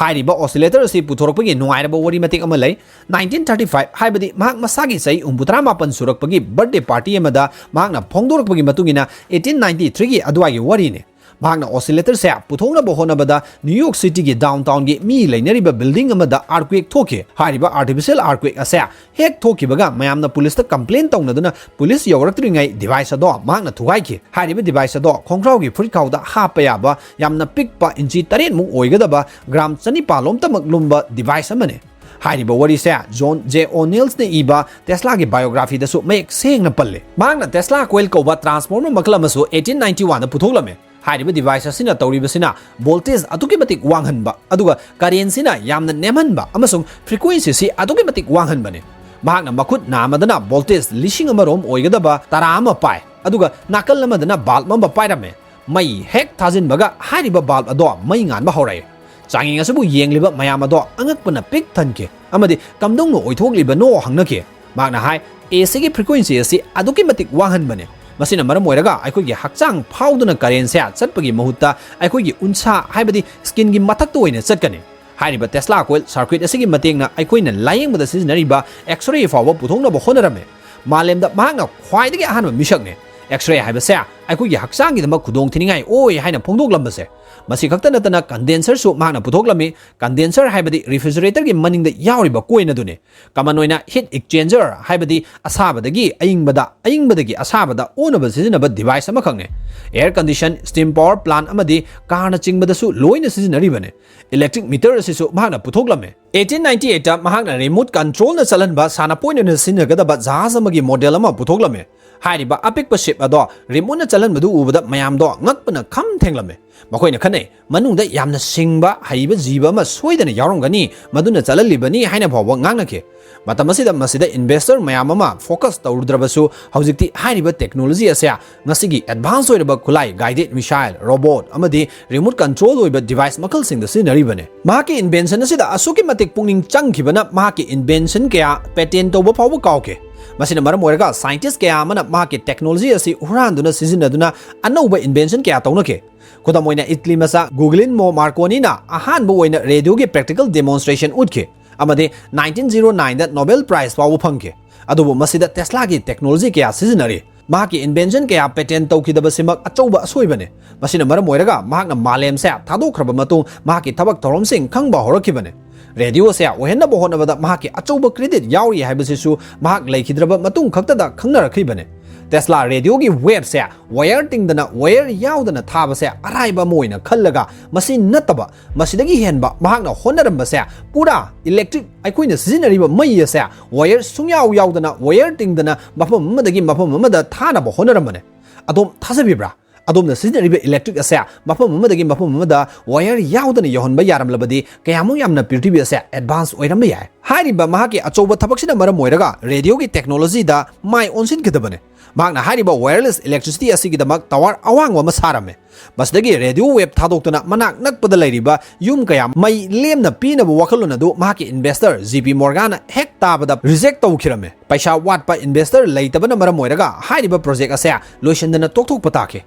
ꯍꯥꯏꯔꯤꯕ oscillator ꯑꯁꯤ ꯄꯨꯊꯣꯔꯛꯄꯒꯤ ꯅꯨꯡꯉꯥꯏꯔꯕ ꯋꯥꯔꯤ ꯃꯇꯦꯛ ꯑꯃ ꯂꯩ꯫ nineteen thirty five, ꯍꯥꯏꯕꯗꯤ ꯃꯍꯥꯛ ꯃꯁꯥꯒꯤ ꯆꯍꯤ ꯍꯨꯝꯐꯨꯇꯔꯥ ꯃꯥꯄꯟ ꯁꯨꯔꯛꯄꯒꯤ birthday party ꯑꯃꯗ ꯃꯍꯥꯛꯅ ꯐꯣꯡꯗꯣꯔꯛꯄꯒꯤ ꯃꯇꯨꯡ ꯏꯟꯅ eighteen ninety threeꯒꯤ ꯑꯗꯨꯋꯥꯏꯒꯤ ꯋꯥꯔꯤꯅꯤ꯫ ꯃꯍꯥꯛꯅ oscillatorꯁꯦ ꯄꯨꯊꯣꯛꯅꯕ ꯍꯣꯠꯅꯕꯗ New York Cityꯒꯤ downtownꯒꯤ ꯃꯤ ꯂꯩꯅꯔꯤꯕ building ꯑꯃꯗ earthquake ꯊꯣꯛꯈꯤ꯫ ꯍꯥꯏꯔꯤꯕ artificial earthquake ꯑꯁꯦ ꯍꯦꯛ ꯊꯣꯛꯈꯤꯕꯒ ꯃꯌꯥꯝꯅ policeꯇ complain ꯇꯧꯅꯗꯨꯅ police ꯌꯧꯔꯛꯇ꯭ꯔꯤꯉꯩ device ꯑꯗꯣ ꯃꯍꯥꯛꯅ ꯊꯨꯒꯥꯏꯈꯤ꯫ ꯍꯥꯏꯔꯤꯕ device ꯑꯗꯣ ꯈꯣꯡꯒ꯭ꯔꯥꯎꯒꯤ ꯐꯨꯔꯤꯠꯈꯥꯎꯗ ꯍꯥꯞꯄ ꯌꯥꯕ ꯌꯥꯝꯅ ꯄꯤꯛꯄ inch ꯇꯔꯦꯠꯃꯨꯛ ꯑꯣꯏꯒꯗꯕ gram ꯆꯅꯤꯄꯥꯜ ꯂꯣꯝꯇꯃꯛ ꯂꯨꯝꯕ device ꯑꯃꯅꯤ꯫ ꯍꯥꯏꯔꯤꯕ ꯋꯥꯔꯤꯁꯦ John J O'Neillꯅ ꯏꯕ Teslaꯒꯤ biographyꯗꯁꯨ ꯃꯌꯦꯛ ꯁꯦꯡꯅ ꯄꯜꯂꯦ꯫ ꯃꯍꯥꯛꯅ Tesla coil ꯀꯧꯕ transformer ꯃꯈꯜ ꯑꯃꯁꯨ eighteen ninety oneꯗ ꯄꯨꯊꯣꯛꯂꯝꯃꯦ꯫ ꯍꯥꯏꯔꯤꯕ device ꯑꯁꯤꯅ ꯇꯧꯔꯤꯕꯁꯤꯅ voltage ꯑꯗꯨꯛꯀꯤ ꯃꯇꯤꯛ ꯋꯥꯡꯍꯟꯕ ꯑꯗꯨꯒ currentꯁꯤꯅ ꯌꯥꯝꯅ ꯅꯦꯝꯍꯟꯕ ꯑꯃꯁꯨꯡ frequencyꯁꯤ ꯑꯗꯨꯛꯀꯤ ꯃꯇꯤꯛ ꯋꯥꯡꯍꯟꯕꯅꯤ꯫ ꯃꯍꯥꯛꯅ ꯃꯈꯨꯠ ꯅꯥꯝꯃꯗꯅ voltage ꯂꯤꯁꯤꯡ ꯑꯃꯔꯣꯝ ꯑꯣꯏꯒꯗꯕ ꯇꯔꯥ ꯑꯃ ꯄꯥꯏ, ꯑꯗꯨꯒ ꯅꯥꯀꯜ ꯑꯃꯗꯅ bulb ꯑꯃ ꯄꯥꯏꯔꯝꯃꯦ꯫ ꯃꯩ ꯍꯦꯛ ꯊꯥꯖꯤꯟꯕꯒ ꯍꯥꯏꯔꯤꯕ bulb ꯑꯗꯣ ꯃꯩ ꯉꯥꯟꯕ ꯍꯧꯔꯛꯏ꯫ ꯆꯥꯡꯌꯦꯡ ꯑꯁꯤꯕꯨ ꯌꯦꯡꯂꯤꯕ ꯃꯌꯥꯝ ꯑꯗꯣ ꯑꯉꯛꯄꯅ ꯄꯤꯛ ꯊꯟꯈꯤ ꯑꯃꯗꯤ "ꯀꯝꯗꯧꯅ ꯑꯣꯏꯊꯣꯛꯂꯤꯕꯅꯣ?" ꯍꯪꯅꯈꯤ꯫ ꯃꯍꯥꯛꯅ ꯍꯥꯏ, "ꯑꯦ ꯁꯤꯒꯤ frequency ꯑꯁꯤ ꯑꯗꯨꯛꯀꯤ ꯃꯇꯤꯛ ꯋꯥꯡꯍꯟꯕꯅꯤ꯫ ꯃꯁꯤꯅ ꯃꯔꯝ ꯑꯣꯏꯔꯒ ꯑꯩꯈꯣꯏꯒꯤ ꯍꯛꯆꯥꯡ ꯐꯥꯎꯗꯨꯅ currentꯁꯦ ꯆꯠꯄꯒꯤ ꯃꯍꯨꯠꯇ ꯑꯩꯈꯣꯏꯒꯤ ꯎꯟꯁꯥ, ꯍꯥꯏꯕꯗꯤ skinꯒꯤ ꯃꯊꯛꯇ ꯑꯣꯏꯅ ꯆꯠꯀꯅꯤ꯫" ꯍꯥꯏꯔꯤꯕ Tesla coil circuit ꯑꯁꯤꯒꯤ ꯃꯇꯦꯡꯅ ꯑꯩꯈꯣꯏꯅ ꯂꯥꯌꯦꯡꯕꯗ ꯁꯤꯖꯤꯟꯅꯔꯤꯕ X-ray ꯐꯥꯎꯕ ꯄꯨꯊꯣꯛꯅꯕ ꯍꯣꯠꯅꯔꯝꯃꯤ꯫ ꯃꯥꯂꯦꯝꯗ ꯃꯍꯥꯛꯅ ꯈ꯭ꯋꯥꯏꯗꯒꯤ ꯑꯍꯥꯟꯕ ꯃꯤꯁꯛꯅꯤ꯫ X-ray ꯍꯥꯏꯕꯁꯦ ꯑꯩꯈꯣꯏꯒꯤ ꯍꯛꯆꯥꯡꯒꯤꯗꯃꯛ ꯈꯨꯗꯣꯡ ꯊꯤꯅꯤꯡꯉꯥꯏ ꯑꯣꯏ ꯍꯥꯏꯅ ꯐꯣꯡꯗꯣꯛꯂꯝꯕꯁꯦ꯫ ꯃꯁꯤ ꯈꯛꯇ ꯅꯠꯇꯅ condenserꯁꯨ ꯃꯍꯥꯛꯅ ꯄꯨꯊꯣꯛꯂꯝꯃꯤ꯫ Condenser ꯍꯥꯏꯕꯗꯤ refrigeratorꯒꯤ ꯃꯅꯤꯡꯗ ꯌꯥꯎꯔꯤꯕ coin ꯑꯗꯨꯅꯤ꯫ Common ꯑꯣꯏꯅ heat exchanger ꯍꯥꯏꯕꯗꯤ ꯑꯁꯥꯕꯗꯒꯤ ꯑꯏꯪꯕꯗ, ꯑꯏꯪꯕꯗꯒꯤ ꯑꯁꯥꯕꯗ ꯑꯣꯟꯅꯕ ꯁꯤꯖꯤꯟꯅꯕ device ꯑꯃꯈꯛꯅꯤ꯫ Air condition, steam power plant ꯑꯃꯗꯤ car ꯅꯆꯤꯡꯕꯗꯁꯨ ꯂꯣꯏꯅ ꯁꯤꯖꯤꯟꯅꯔꯤꯕꯅꯤ꯫ Electric meter ꯑꯁꯤꯁꯨ ꯃꯍꯥꯛꯅ ꯄꯨꯊꯣꯛꯂꯝꯃꯤ꯫ Eighteen ninety eightꯇ ꯃꯍꯥꯛꯅ remote controlꯅ ꯆꯠꯍꯟꯕ ꯁꯥꯟꯅꯄꯣꯠ ꯑꯣꯏꯅ ꯁꯤꯖꯤꯟꯅꯒꯗꯕ ꯖꯍꯥꯖ ꯑꯃꯒꯤ model ꯑꯃ ꯄꯨꯊꯣꯛꯂꯝꯃꯤ꯫ ꯍꯥꯏꯔꯤꯕ ꯑꯄꯤꯛꯄ ship ꯑꯗꯣ remoteꯅ ꯆꯠꯍꯟꯕꯗꯨ ꯎꯕꯗ ꯃꯌꯥꯝꯗꯣ ꯉꯛꯄꯅ ꯈꯝ ꯊꯦꯡꯂꯝꯃꯤ꯫ ꯃꯈꯣꯏꯅ ꯈꯟꯅꯩ, ꯃꯅꯨꯡꯗ ꯌꯥꯝꯅ ꯁꯤꯡꯕ, ꯍꯩꯕ ꯖꯤꯕ ꯑꯃ ꯁꯣꯏꯗꯅ ꯌꯥꯎꯔꯝꯒꯅꯤ, ꯃꯗꯨꯅ ꯆꯠꯍꯜꯂꯤꯕꯅꯤ ꯍꯥꯏꯅ ꯐꯥꯎꯕ ꯉꯥꯡꯅꯈꯤ꯫ ꯃꯇꯝ ꯑꯁꯤꯗ ꯃꯁꯤꯗ investor ꯃꯌꯥꯝ ꯑꯃ focus ꯇꯧꯔꯨꯗ꯭ꯔꯕꯁꯨ, ꯍꯧꯖꯤꯛꯇꯤ ꯍꯥꯏꯔꯤꯕ technology ꯑꯁꯦ ꯉꯁꯤꯒꯤ advance ꯑꯣꯏꯔꯕ ꯈꯨꯠꯂꯥꯏ, guided missile, robot ꯑꯃꯗꯤ remote control ꯑꯣꯏꯕ device ꯃꯈꯜꯁꯤꯡꯗ ꯁꯤꯖꯤꯟꯅꯔꯤꯕꯅꯤ꯫ ꯃꯍꯥꯛꯀꯤ invention ꯑꯁꯤꯗ ꯑꯁꯨꯛꯀꯤ ꯃꯇꯤꯛ ꯄꯨꯛꯅꯤꯡ ꯆꯪꯈꯤꯕꯅ ꯃꯍꯥꯛꯀꯤ invention ꯀꯌꯥ patent ꯇꯧꯕ ꯐꯥꯎꯕ ꯀꯥꯎꯈꯤ꯫ ꯃꯁꯤꯅ ꯃꯔꯝ ꯑꯣꯏꯔꯒ scientist ꯀꯌꯥ ꯑꯃꯅ ꯃꯍꯥꯛꯀꯤ technology ꯑꯁꯤ ꯍꯨꯔꯥꯟꯗꯨꯅ ꯁꯤꯖꯤꯟꯅꯗꯨꯅ ꯑꯅꯧꯕ invention ꯀꯌꯥ ꯇꯧꯅꯈꯤ꯫ ꯈꯨꯗꯝ ꯑꯣꯏꯅ, Italy ꯃꯆꯥ Guglielmo Marconiꯅ ꯑꯍꯥꯟꯕ ꯑꯣꯏꯅ radioꯒꯤ practical demonstration ꯎꯠꯈꯤ, ꯑꯃꯗꯤ nineteen zero nineꯗ Nobel Prize ꯐꯥꯎꯕ ꯐꯪꯈꯤ꯫ ꯑꯗꯨꯕꯨ ꯃꯁꯤꯗ Teslaꯒꯤ technology ꯀꯌꯥ ꯁꯤꯖꯤꯟꯅꯔꯤ꯫ ꯃꯍꯥꯛꯀꯤ invention ꯀꯌꯥ patent ꯇꯧꯈꯤꯗꯕꯁꯤꯃꯛ ꯑꯆꯧꯕ ꯑꯁꯣꯏꯕꯅꯤ꯫ ꯃꯁꯤꯅ ꯃꯔꯝ ꯑꯣꯏꯔꯒ ꯃꯍꯥꯛꯅ ꯃꯥꯂꯦꯝꯁꯦ ꯊꯥꯗꯣꯛꯈ꯭ꯔꯕ ꯃꯇꯨꯡ ꯃꯍꯥꯛꯀꯤ ꯊꯕꯛ ꯊꯧꯔꯝꯁꯤꯡ ꯈꯪꯕ ꯍꯧꯔꯛꯈꯤꯕꯅꯤ꯫ Radioꯁꯦ ꯑꯣꯏꯍꯟꯅꯕ ꯍꯣꯠꯅꯕꯗ ꯃꯍꯥꯛꯀꯤ ꯑꯆꯧꯕ credit ꯌꯥꯎꯔꯤ ꯍꯥꯏꯕꯁꯤꯁꯨ ꯃꯍꯥꯛ ꯂꯩꯈꯤꯗ꯭ꯔꯕ ꯃꯇꯨꯡ ꯈꯛꯇꯗ ꯈꯪꯅꯔꯛꯈꯤꯕꯅꯤ꯫ Tesla radioꯒꯤ waveꯁꯦ wire ꯇꯤꯡꯗꯅ, wire ꯌꯥꯎꯗꯅ ꯊꯥꯕꯁꯦ ꯑꯔꯥꯏꯕ ꯑꯃ ꯑꯣꯏꯅ ꯈꯜꯂꯒ, ꯃꯁꯤ ꯅꯠꯇꯕ, ꯃꯁꯤꯗꯒꯤ ꯍꯦꯟꯕ ꯃꯍꯥꯛꯅ ꯍꯣꯠꯅꯔꯝꯕꯁꯦ ꯄꯨꯔꯥ electric, ꯑꯩꯈꯣꯏꯅ ꯁꯤꯖꯤꯟꯅꯔꯤꯕ ꯃꯩ ꯑꯁꯦ wire ꯁꯨꯡꯌꯥꯎ ꯌꯥꯎꯗꯅ, wire ꯇꯤꯡꯗꯅ ꯃꯐꯝ ꯑꯃꯗꯒꯤ ꯃꯐꯝ ꯑꯃꯗ ꯊꯥꯅꯕ ꯍꯣꯠꯅꯔꯝꯕꯅꯦ꯫ ꯑꯗꯣꯝ ꯊꯥꯖꯕꯤꯕ꯭ꯔꯥ? ꯑꯗꯣꯝꯅ ꯁꯤꯖꯤꯟꯅꯔꯤꯕ electric ꯑꯁꯦ ꯃꯐꯝ ꯑꯃꯗꯒꯤ ꯃꯐꯝ ꯑꯃꯗ wire ꯌꯥꯎꯗꯅ ꯌꯧꯍꯟꯕ ꯌꯥꯔꯝꯂꯕꯗꯤ ꯀꯌꯥꯃꯨꯛ ꯌꯥꯝꯅ ꯄ꯭ꯔꯤꯊꯤꯕꯤ ꯑꯁꯦ advance ꯑꯣꯏꯔꯝꯕ ꯌꯥꯏ꯫ ꯍꯥꯏꯔꯤꯕ ꯃꯍꯥꯛꯀꯤ ꯑꯆꯧꯕ ꯊꯕꯛꯁꯤꯅ ꯃꯔꯝ ꯑꯣꯏꯔꯒ radioꯒꯤ technologyꯗ ꯃꯥꯏ ꯑꯣꯟꯁꯤꯟꯈꯤꯗꯕꯅꯦ꯫ ꯃꯍꯥꯛꯅ ꯍꯥꯏꯔꯤꯕ wireless electricity ꯑꯁꯤꯒꯤꯗꯃꯛ tower ꯑꯋꯥꯡꯕ ꯑꯃ ꯁꯥꯔꯝꯃꯦ꯫ ꯃꯁꯤꯗꯒꯤ radio wave ꯊꯥꯗꯣꯛꯇꯨꯅ ꯃꯅꯥꯛ ꯅꯛꯄꯗ ꯂꯩꯔꯤꯕ ꯌꯨꯝ ꯀꯌꯥ ꯃꯩ ꯂꯦꯝꯅ ꯄꯤꯅꯕ ꯋꯥꯈꯜꯂꯣꯟ ꯑꯗꯨ ꯃꯍꯥꯛꯀꯤ investor J P Morganꯅ ꯍꯦꯛ ꯇꯥꯕꯗ reject ꯇꯧꯈꯤꯔꯝꯃꯦ꯫ ꯄꯩꯁꯥ ꯋꯥꯠꯄ investor ꯂꯩꯇꯕꯅ ꯃꯔꯝ ꯑꯣꯏꯔꯒ ꯍꯥꯏꯔꯤꯕ project ꯑꯁꯦ ꯂꯣꯏꯁꯤꯟꯗꯅ ꯇꯣꯛꯊꯣꯛꯄ ꯇꯥꯈꯤ꯫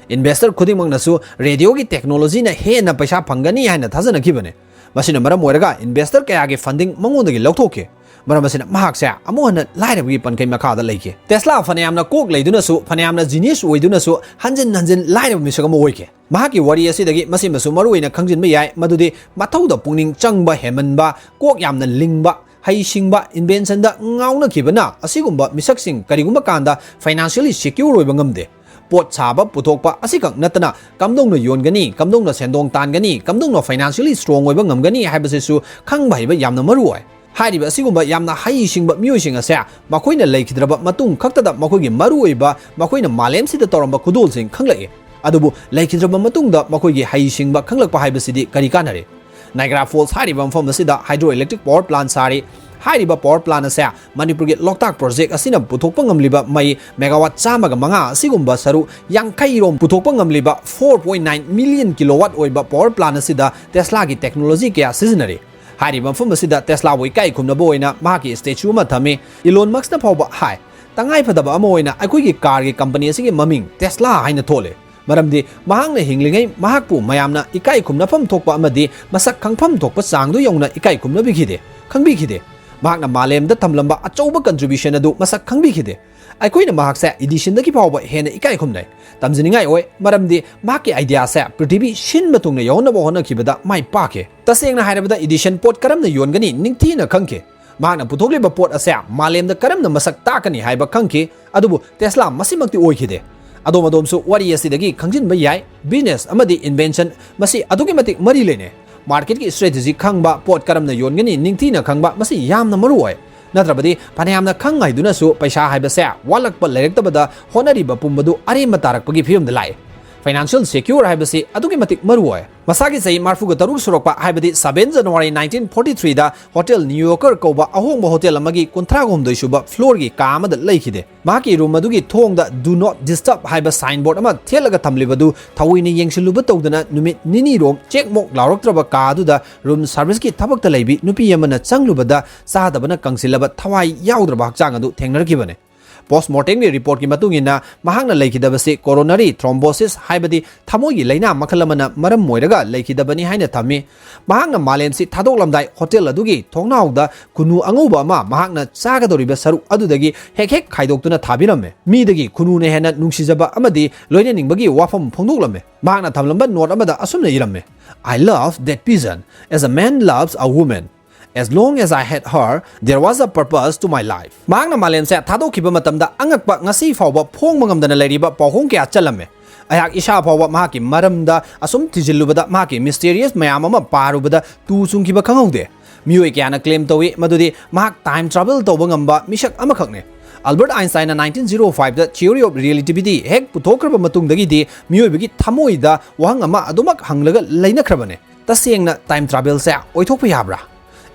Investor ꯈꯨꯗꯤꯡꯃꯛꯅꯁꯨ radioꯒꯤ technologyꯅ ꯍꯦꯟꯅ ꯄꯩꯁꯥ ꯐꯪꯒꯅꯤ ꯍꯥꯏꯅ ꯊꯥꯖꯅꯈꯤꯕꯅꯤ꯫ ꯃꯁꯤꯅ ꯃꯔꯝ ꯑꯣꯏꯔꯒ investor ꯀꯌꯥꯒꯤ funding ꯃꯉꯣꯟꯗꯒꯤ ꯂꯧꯊꯣꯛꯈꯤ꯫ ꯃꯔꯝ ꯑꯁꯤꯅ ꯃꯍꯥꯛꯁꯦ ꯑꯃꯨꯛ ꯍꯟꯅ ꯂꯥꯏꯔꯕꯒꯤ ꯄꯟꯈꯩ ꯃꯈꯥꯗ ꯂꯩꯈꯤ꯫ ꯇꯦꯁꯂꯥ ꯐꯅꯌꯥꯝꯅ ꯀꯣꯛ ꯂꯩꯗꯨꯅꯁꯨ, ꯐꯅꯌꯥꯝꯅ genius ꯑꯣꯏꯗꯨꯅꯁꯨ ꯍꯟꯖꯤꯟ ꯍꯟꯖꯤꯟ ꯂꯥꯏꯔꯕ ꯃꯤꯁꯛ ꯑꯃ ꯑꯣꯏꯈꯤ꯫ ꯃꯍꯥꯛꯀꯤ ꯋꯥꯔꯤ ꯑꯁꯤꯗꯒꯤ ꯃꯁꯤꯃꯁꯨ ꯃꯔꯨ ꯑꯣꯏꯅ ꯈꯪꯖꯤꯟꯕ ꯌꯥꯏ, ꯃꯗꯨꯗꯤ ꯃꯊꯧꯗ ꯄꯨꯛꯅꯤꯡ ꯆꯪꯕ ꯍꯦꯟꯃꯟꯕ, ꯀꯣꯛ ꯌꯥꯝꯅ ꯂꯤꯡꯕ, ꯍꯩꯁꯤꯡꯕ, inventionꯗ ꯉꯥꯎꯅꯈꯤꯕꯅ ꯑꯁꯤꯒꯨꯝꯕ ꯃꯤꯁꯛꯁꯤꯡ ꯀꯔꯤꯒꯨꯝꯕ ꯀꯥꯟꯗ financially secure ꯑꯣꯏꯕ ꯉꯝꯗꯦ꯫ ꯄꯣꯠ ꯁꯥꯕ ꯄꯨꯊꯣꯛꯄ ꯑꯁꯤꯈꯛ ꯅꯠꯇꯅ ꯀꯝꯗꯧꯅ ꯌꯣꯟꯒꯅꯤ, ꯀꯝꯗꯧꯅ ꯁꯦꯟꯗꯣꯡ ꯇꯥꯟꯒꯅꯤ, ꯀꯝꯗꯧꯅ financially strong ꯑꯣꯏꯕ ꯉꯝꯒꯅꯤ ꯍꯥꯏꯕꯁꯤꯁꯨ ꯈꯪꯕ ꯍꯩꯕ ꯌꯥꯝꯅ ꯃꯔꯨ ꯑꯣꯏ꯫ ꯍꯥꯏꯔꯤꯕ ꯑꯁꯤꯒꯨꯝꯕ ꯌꯥꯝꯅ ꯍꯩꯁꯤꯡꯕ ꯃꯤꯑꯣꯏꯁꯤꯡ ꯑꯁꯦ ꯃꯈꯣꯏꯅ ꯂꯩꯈꯤꯗ꯭ꯔꯕ ꯃꯇꯨꯡ ꯈꯛꯇꯗ ꯃꯈꯣꯏꯒꯤ ꯃꯔꯨꯑꯣꯏꯕ, ꯃꯈꯣꯏꯅ ꯃꯥꯂꯦꯝꯁꯤꯗ ꯇꯧꯔꯝꯕ ꯈꯨꯗꯣꯜꯁꯤꯡ ꯈꯪꯂꯛꯏ꯫ ꯑꯗꯨꯕꯨ ꯂꯩꯈꯤꯗ꯭ꯔꯕ ꯃꯇꯨꯡꯗ ꯃꯈꯣꯏꯒꯤ ꯍꯩꯁꯤꯡꯕ ꯈꯪꯂꯛꯄ ꯍꯥꯏꯕꯁꯤꯗꯤ ꯀꯔꯤ ꯀꯥꯟꯅꯔꯤ? Niagara Falls ꯍꯥꯏꯔꯤꯕ ꯃꯐꯝ ꯑꯁꯤꯗ hydroelectric power plant ꯁꯥꯔꯤ꯫ ꯍꯥꯏꯔꯤꯕ power plant ꯑꯁꯦ ꯃꯅꯤꯄꯨꯔꯒꯤ ꯂꯣꯛꯇꯥꯛ project ꯑꯁꯤꯅ ꯄꯨꯊꯣꯛꯄ ꯉꯝꯂꯤꯕ ꯃꯩ megawatt ꯆꯥꯝꯃꯒ ꯃꯉꯥ ꯑꯁꯤꯒꯨꯝꯕ ꯁꯔꯨꯛ ꯌꯥꯡꯈꯩ ꯔꯣꯝ ꯄꯨꯊꯣꯛꯄ ꯉꯝꯂꯤꯕ four point nine million kilowatt ꯑꯣꯏꯕ power plant ꯑꯁꯤꯗ Teslaꯒꯤ technology ꯀꯌꯥ ꯁꯤꯖꯤꯟꯅꯔꯤ꯫ ꯍꯥꯏꯔꯤꯕ ꯃꯐꯝ ꯑꯁꯤꯗ Teslaꯕꯨ ꯏꯀꯥꯏ ꯈꯨꯝꯅꯕ ꯑꯣꯏꯅ ꯃꯍꯥꯛꯀꯤ statue ꯑꯃ ꯊꯝꯃꯤ꯫ Elon Muskꯅ ꯐꯥꯎꯕ ꯍꯥꯏ, "ꯇꯉꯥꯏ ꯐꯗꯕ ꯑꯃ ꯑꯣꯏꯅ ꯑꯩꯈꯣꯏꯒꯤ carꯒꯤ company ꯑꯁꯤꯒꯤ ꯃꯃꯤꯡ Tesla ꯍꯥꯏꯅ ꯊꯣꯜꯂꯤ, ꯃꯔꯝꯗꯤ ꯃꯍꯥꯛꯅ ꯍꯤꯡꯂꯤꯉꯩ ꯃꯍꯥꯛꯄꯨ ꯃꯌꯥꯝꯅ ꯏꯀꯥꯏ ꯈꯨꯝꯅꯐꯝ ꯊꯣꯛꯄ ꯑꯃꯗꯤ ꯃꯁꯛ ꯈꯪꯐꯝ ꯊꯣꯛꯄ ꯆꯥꯡꯗꯨ ꯌꯧꯅ ꯏꯀꯥꯏ ꯈꯨꯝꯅꯕꯤꯈꯤꯗꯦ, ꯈꯪꯕꯤꯈꯤꯗꯦ꯫ ꯃꯍꯥꯛꯅ ꯃꯥꯂꯦꯝꯗ ꯊꯝꯂꯝꯕ ꯑꯆꯧꯕ contribution ꯑꯗꯨ ꯃꯁꯛ ꯈꯪꯕꯤꯈꯤꯗꯦ꯫ ꯑꯩꯈꯣꯏꯅ ꯃꯍꯥꯛꯁꯦ Edisonꯗꯒꯤ ꯐꯥꯎꯕ ꯍꯦꯟꯅ ꯏꯀꯥꯏ ꯈꯨꯝꯅꯩ꯫ ꯇꯝꯖꯅꯤꯡꯉꯥꯏ ꯑꯣꯏ, ꯃꯔꯝꯗꯤ ꯃꯍꯥꯛꯀꯤ ideaꯁꯦ ꯄ꯭ꯔꯤꯊꯤꯕꯤ ꯁꯤꯟꯕ ꯊꯨꯡꯅ ꯌꯧꯍꯟꯅꯕ ꯍꯣꯠꯅꯈꯤꯕꯗ ꯃꯥꯏ ꯄꯥꯛꯈꯤ꯫ ꯇꯁꯦꯡꯅ ꯍꯥꯏꯔꯕꯗ Edison ꯄꯣꯠ ꯀꯔꯝꯅ ꯌꯣꯟꯒꯅꯤ ꯅꯤꯡꯊꯤꯅ ꯈꯪꯈꯤ꯫ ꯃꯍꯥꯛꯅ ꯄꯨꯊꯣꯛꯂꯤꯕ ꯄꯣꯠ ꯑꯁꯦ ꯃꯥꯂꯦꯝꯗ ꯀꯔꯝꯅ ꯃꯁꯛ ꯇꯥꯛꯀꯅꯤ ꯍꯥꯏꯕ ꯈꯪꯈꯤ, ꯑꯗꯨꯕꯨ Tesla ꯃꯁꯤꯃꯛꯇꯤ ꯑꯣꯏꯈꯤꯗꯦ꯫ ꯑꯗꯣꯝ ꯑꯗꯣꯝꯁꯨ ꯋꯥꯔꯤ ꯑꯁꯤꯗꯒꯤ ꯈꯪꯖꯤꯟꯕ ꯌꯥꯏ, business ꯑꯃꯗꯤ invention ꯃꯁꯤ ꯑꯗꯨꯛꯀꯤ ꯃꯇꯤꯛ ꯃꯔꯤ ꯂꯩꯅꯩ꯫ Marketꯀꯤ strategy ꯈꯪꯕ, ꯄꯣꯠ ꯀꯔꯝꯅ ꯌꯣꯟꯒꯅꯤ ꯅꯤꯡꯊꯤꯅ ꯈꯪꯕ, ꯃꯁꯤ ꯌꯥꯝꯅ ꯃꯔꯨ ꯑꯣꯏ꯫ ꯅꯠꯇ꯭ꯔꯕꯗꯤ ꯐꯅꯌꯥꯝꯅ ꯈꯪ ꯍꯩꯗꯨꯅꯁꯨ ꯄꯩꯁꯥ ꯍꯥꯏꯕꯁꯦ ꯋꯥꯠꯂꯛꯄ ꯂꯩꯔꯛꯇꯕꯗ ꯍꯣꯠꯅꯔꯤꯕ ꯄꯨꯝꯕꯗꯨ ꯑꯔꯦꯝꯕ ꯇꯥꯔꯛꯄꯒꯤ ꯐꯤꯕꯝꯗ ꯂꯥꯛꯏ꯫ Financial secure ꯍꯥꯏꯕꯁꯤ ꯑꯗꯨꯛꯀꯤ ꯃꯇꯤꯛ ꯃꯔꯨ ꯑꯣꯏ꯫ ꯃꯁꯥꯒꯤ ꯆꯍꯤ ꯃꯔꯤꯐꯨꯒ ꯇꯔꯨꯛ ꯁꯨꯔꯛꯄ, ꯍꯥꯏꯕꯗꯤ seven January nineteen forty threeꯗ Hotel New Yorker ꯀꯧꯕ ꯑꯍꯣꯡꯕ hotel ꯑꯃꯒꯤ ꯀꯨꯟꯊ꯭ꯔꯥ ꯍꯨꯝꯗꯣꯏ ꯁꯨꯕ floorꯒꯤ ꯀꯥ ꯑꯃꯗ ꯂꯩꯈꯤꯗꯦ꯫ ꯃꯍꯥꯛꯀꯤ room ꯑꯗꯨꯒꯤ ꯊꯣꯡꯗ "Do not disturb" ꯍꯥꯏꯕ signboard ꯑꯃ ꯊꯦꯠꯂꯒ ꯊꯝꯂꯤꯕꯗꯨ ꯊꯑꯣꯏꯅ ꯌꯦꯡꯁꯤꯜꯂꯨꯕ ꯇꯧꯗꯅ ꯅꯨꯃꯤꯠ ꯅꯤꯅꯤꯔꯣꯝ ꯆꯦꯛ ꯃꯣꯛ ꯂꯥꯎꯔꯛꯇ꯭ꯔꯕ ꯀꯥ ꯑꯗꯨꯗ room serviceꯀꯤ ꯊꯕꯛꯇ ꯂꯩꯕꯤ ꯅꯨꯄꯤ ꯑꯃꯅ ꯆꯪꯂꯨꯕꯗ ꯆꯥꯗꯕꯅ ꯀꯪꯁꯤꯜꯂꯕ ꯊꯋꯥꯏ ꯌꯥꯎꯗ꯭ꯔꯕ ꯍꯛꯆꯥꯡ ꯑꯗꯨ ꯊꯦꯡꯅꯔꯛꯈꯤꯕꯅꯤ꯫ Post mortemꯒꯤ ꯔꯤꯄꯣꯔꯠꯀꯤ ꯃꯇꯨꯡ ꯏꯟꯅ, ꯃꯍꯥꯛꯅ ꯂꯩꯈꯤꯗꯕꯁꯤ coronary thrombosis, ꯍꯥꯏꯕꯗꯤ ꯊꯃꯣꯏꯒꯤ ꯂꯥꯏꯅꯥ ꯃꯈꯜ ꯑꯃꯅ ꯃꯔꯝ ꯑꯣꯏꯔꯒ ꯂꯩꯈꯤꯗꯕꯅꯤ ꯍꯥꯏꯅ ꯊꯝꯃꯤ꯫ ꯃꯍꯥꯛꯅ ꯃꯥꯂꯦꯝꯁꯤ ꯊꯥꯗꯣꯛꯂꯝꯗꯥꯏ, ꯍꯣꯇꯦꯜ ꯑꯗꯨꯒꯤ ꯊꯣꯡꯅꯥꯎꯗ ꯈꯨꯅꯨ ꯑꯉꯧꯕ ꯑꯃ ꯃꯍꯥꯛꯅ ꯆꯥꯒꯗꯧꯔꯤꯕ ꯁꯔꯨꯛ ꯑꯗꯨꯗꯒꯤ ꯍꯦꯛ ꯍꯦꯛ ꯈꯥꯏꯗꯣꯛꯇꯨꯅ ꯊꯥꯕꯤꯔꯝꯃꯤ꯫ ꯃꯤꯗꯒꯤ ꯈꯨꯅꯨꯅ ꯍꯦꯟꯅ ꯅꯨꯡꯁꯤꯖꯕ ꯑꯃꯗꯤ ꯂꯣꯏꯅꯅꯤꯡꯕꯒꯤ ꯋꯥꯐꯝ ꯐꯣꯡꯗꯣꯛꯂꯝꯃꯤ꯫ ꯃꯍꯥꯛꯅ ꯊꯝꯂꯝꯕ ꯅꯣꯠ ꯑꯃꯗ ꯑꯁꯨꯝꯅ ꯏꯔꯝꯃꯤ, "I love that pigeon as a man loves a woman. As long as I had her, there was a purpose to my life." ꯃꯍꯥꯛꯅ ꯃꯥꯂꯦꯝꯁꯦ ꯊꯥꯗꯣꯛꯈꯤꯕ ꯃꯇꯝꯗ ꯑꯉꯛꯄ, ꯉꯁꯤ ꯐꯥꯎꯕ ꯐꯣꯡꯕ ꯉꯝꯗꯅ ꯂꯩꯔꯤꯕ ꯄꯥꯎꯈꯣꯡ ꯀꯌꯥ ꯆꯜꯂꯝꯃꯤ꯫ ꯑꯩꯍꯥꯛ ꯏꯁꯥ ꯐꯥꯎꯕ ꯃꯍꯥꯛꯀꯤ ꯃꯔꯝꯗ ꯑꯁꯨꯝ ꯊꯤꯖꯤꯜꯂꯨꯕꯗ, ꯃꯍꯥꯛꯀꯤ mysterious ꯃꯌꯥꯝ ꯑꯃ ꯄꯥꯔꯨꯕꯗ ꯇꯨ ꯆꯨꯡꯈꯤꯕ ꯈꯪꯍꯧꯗꯦ꯫ ꯃꯤꯑꯣꯏ ꯀꯌꯥꯅ claim ꯇꯧꯏ ꯃꯗꯨꯗꯤ ꯃꯍꯥꯛ time travel ꯇꯧꯕ ꯉꯝꯕ ꯃꯤꯁꯛ ꯑꯃꯈꯛꯅꯤ꯫ Albert Einsteinꯅ nineteen zero fiveꯗ theory of relativity ꯍꯦꯛ ꯄꯨꯊꯣꯛꯈ꯭ꯔꯕ ꯃꯇꯨꯡꯗꯒꯤꯗꯤ ꯃꯤꯑꯣꯏꯕꯒꯤ ꯊꯃꯣꯏꯗ ꯋꯥꯍꯪ ꯑꯃ ꯑꯗꯨꯃꯛ ꯍꯪꯂꯒ ꯂꯩꯅꯈ꯭ꯔꯕꯅꯤ꯫ ꯇꯁꯦꯡꯅ time travelꯁꯦ ꯑꯣꯏꯊꯣꯛꯄ ꯌꯥꯕ꯭ꯔꯥ?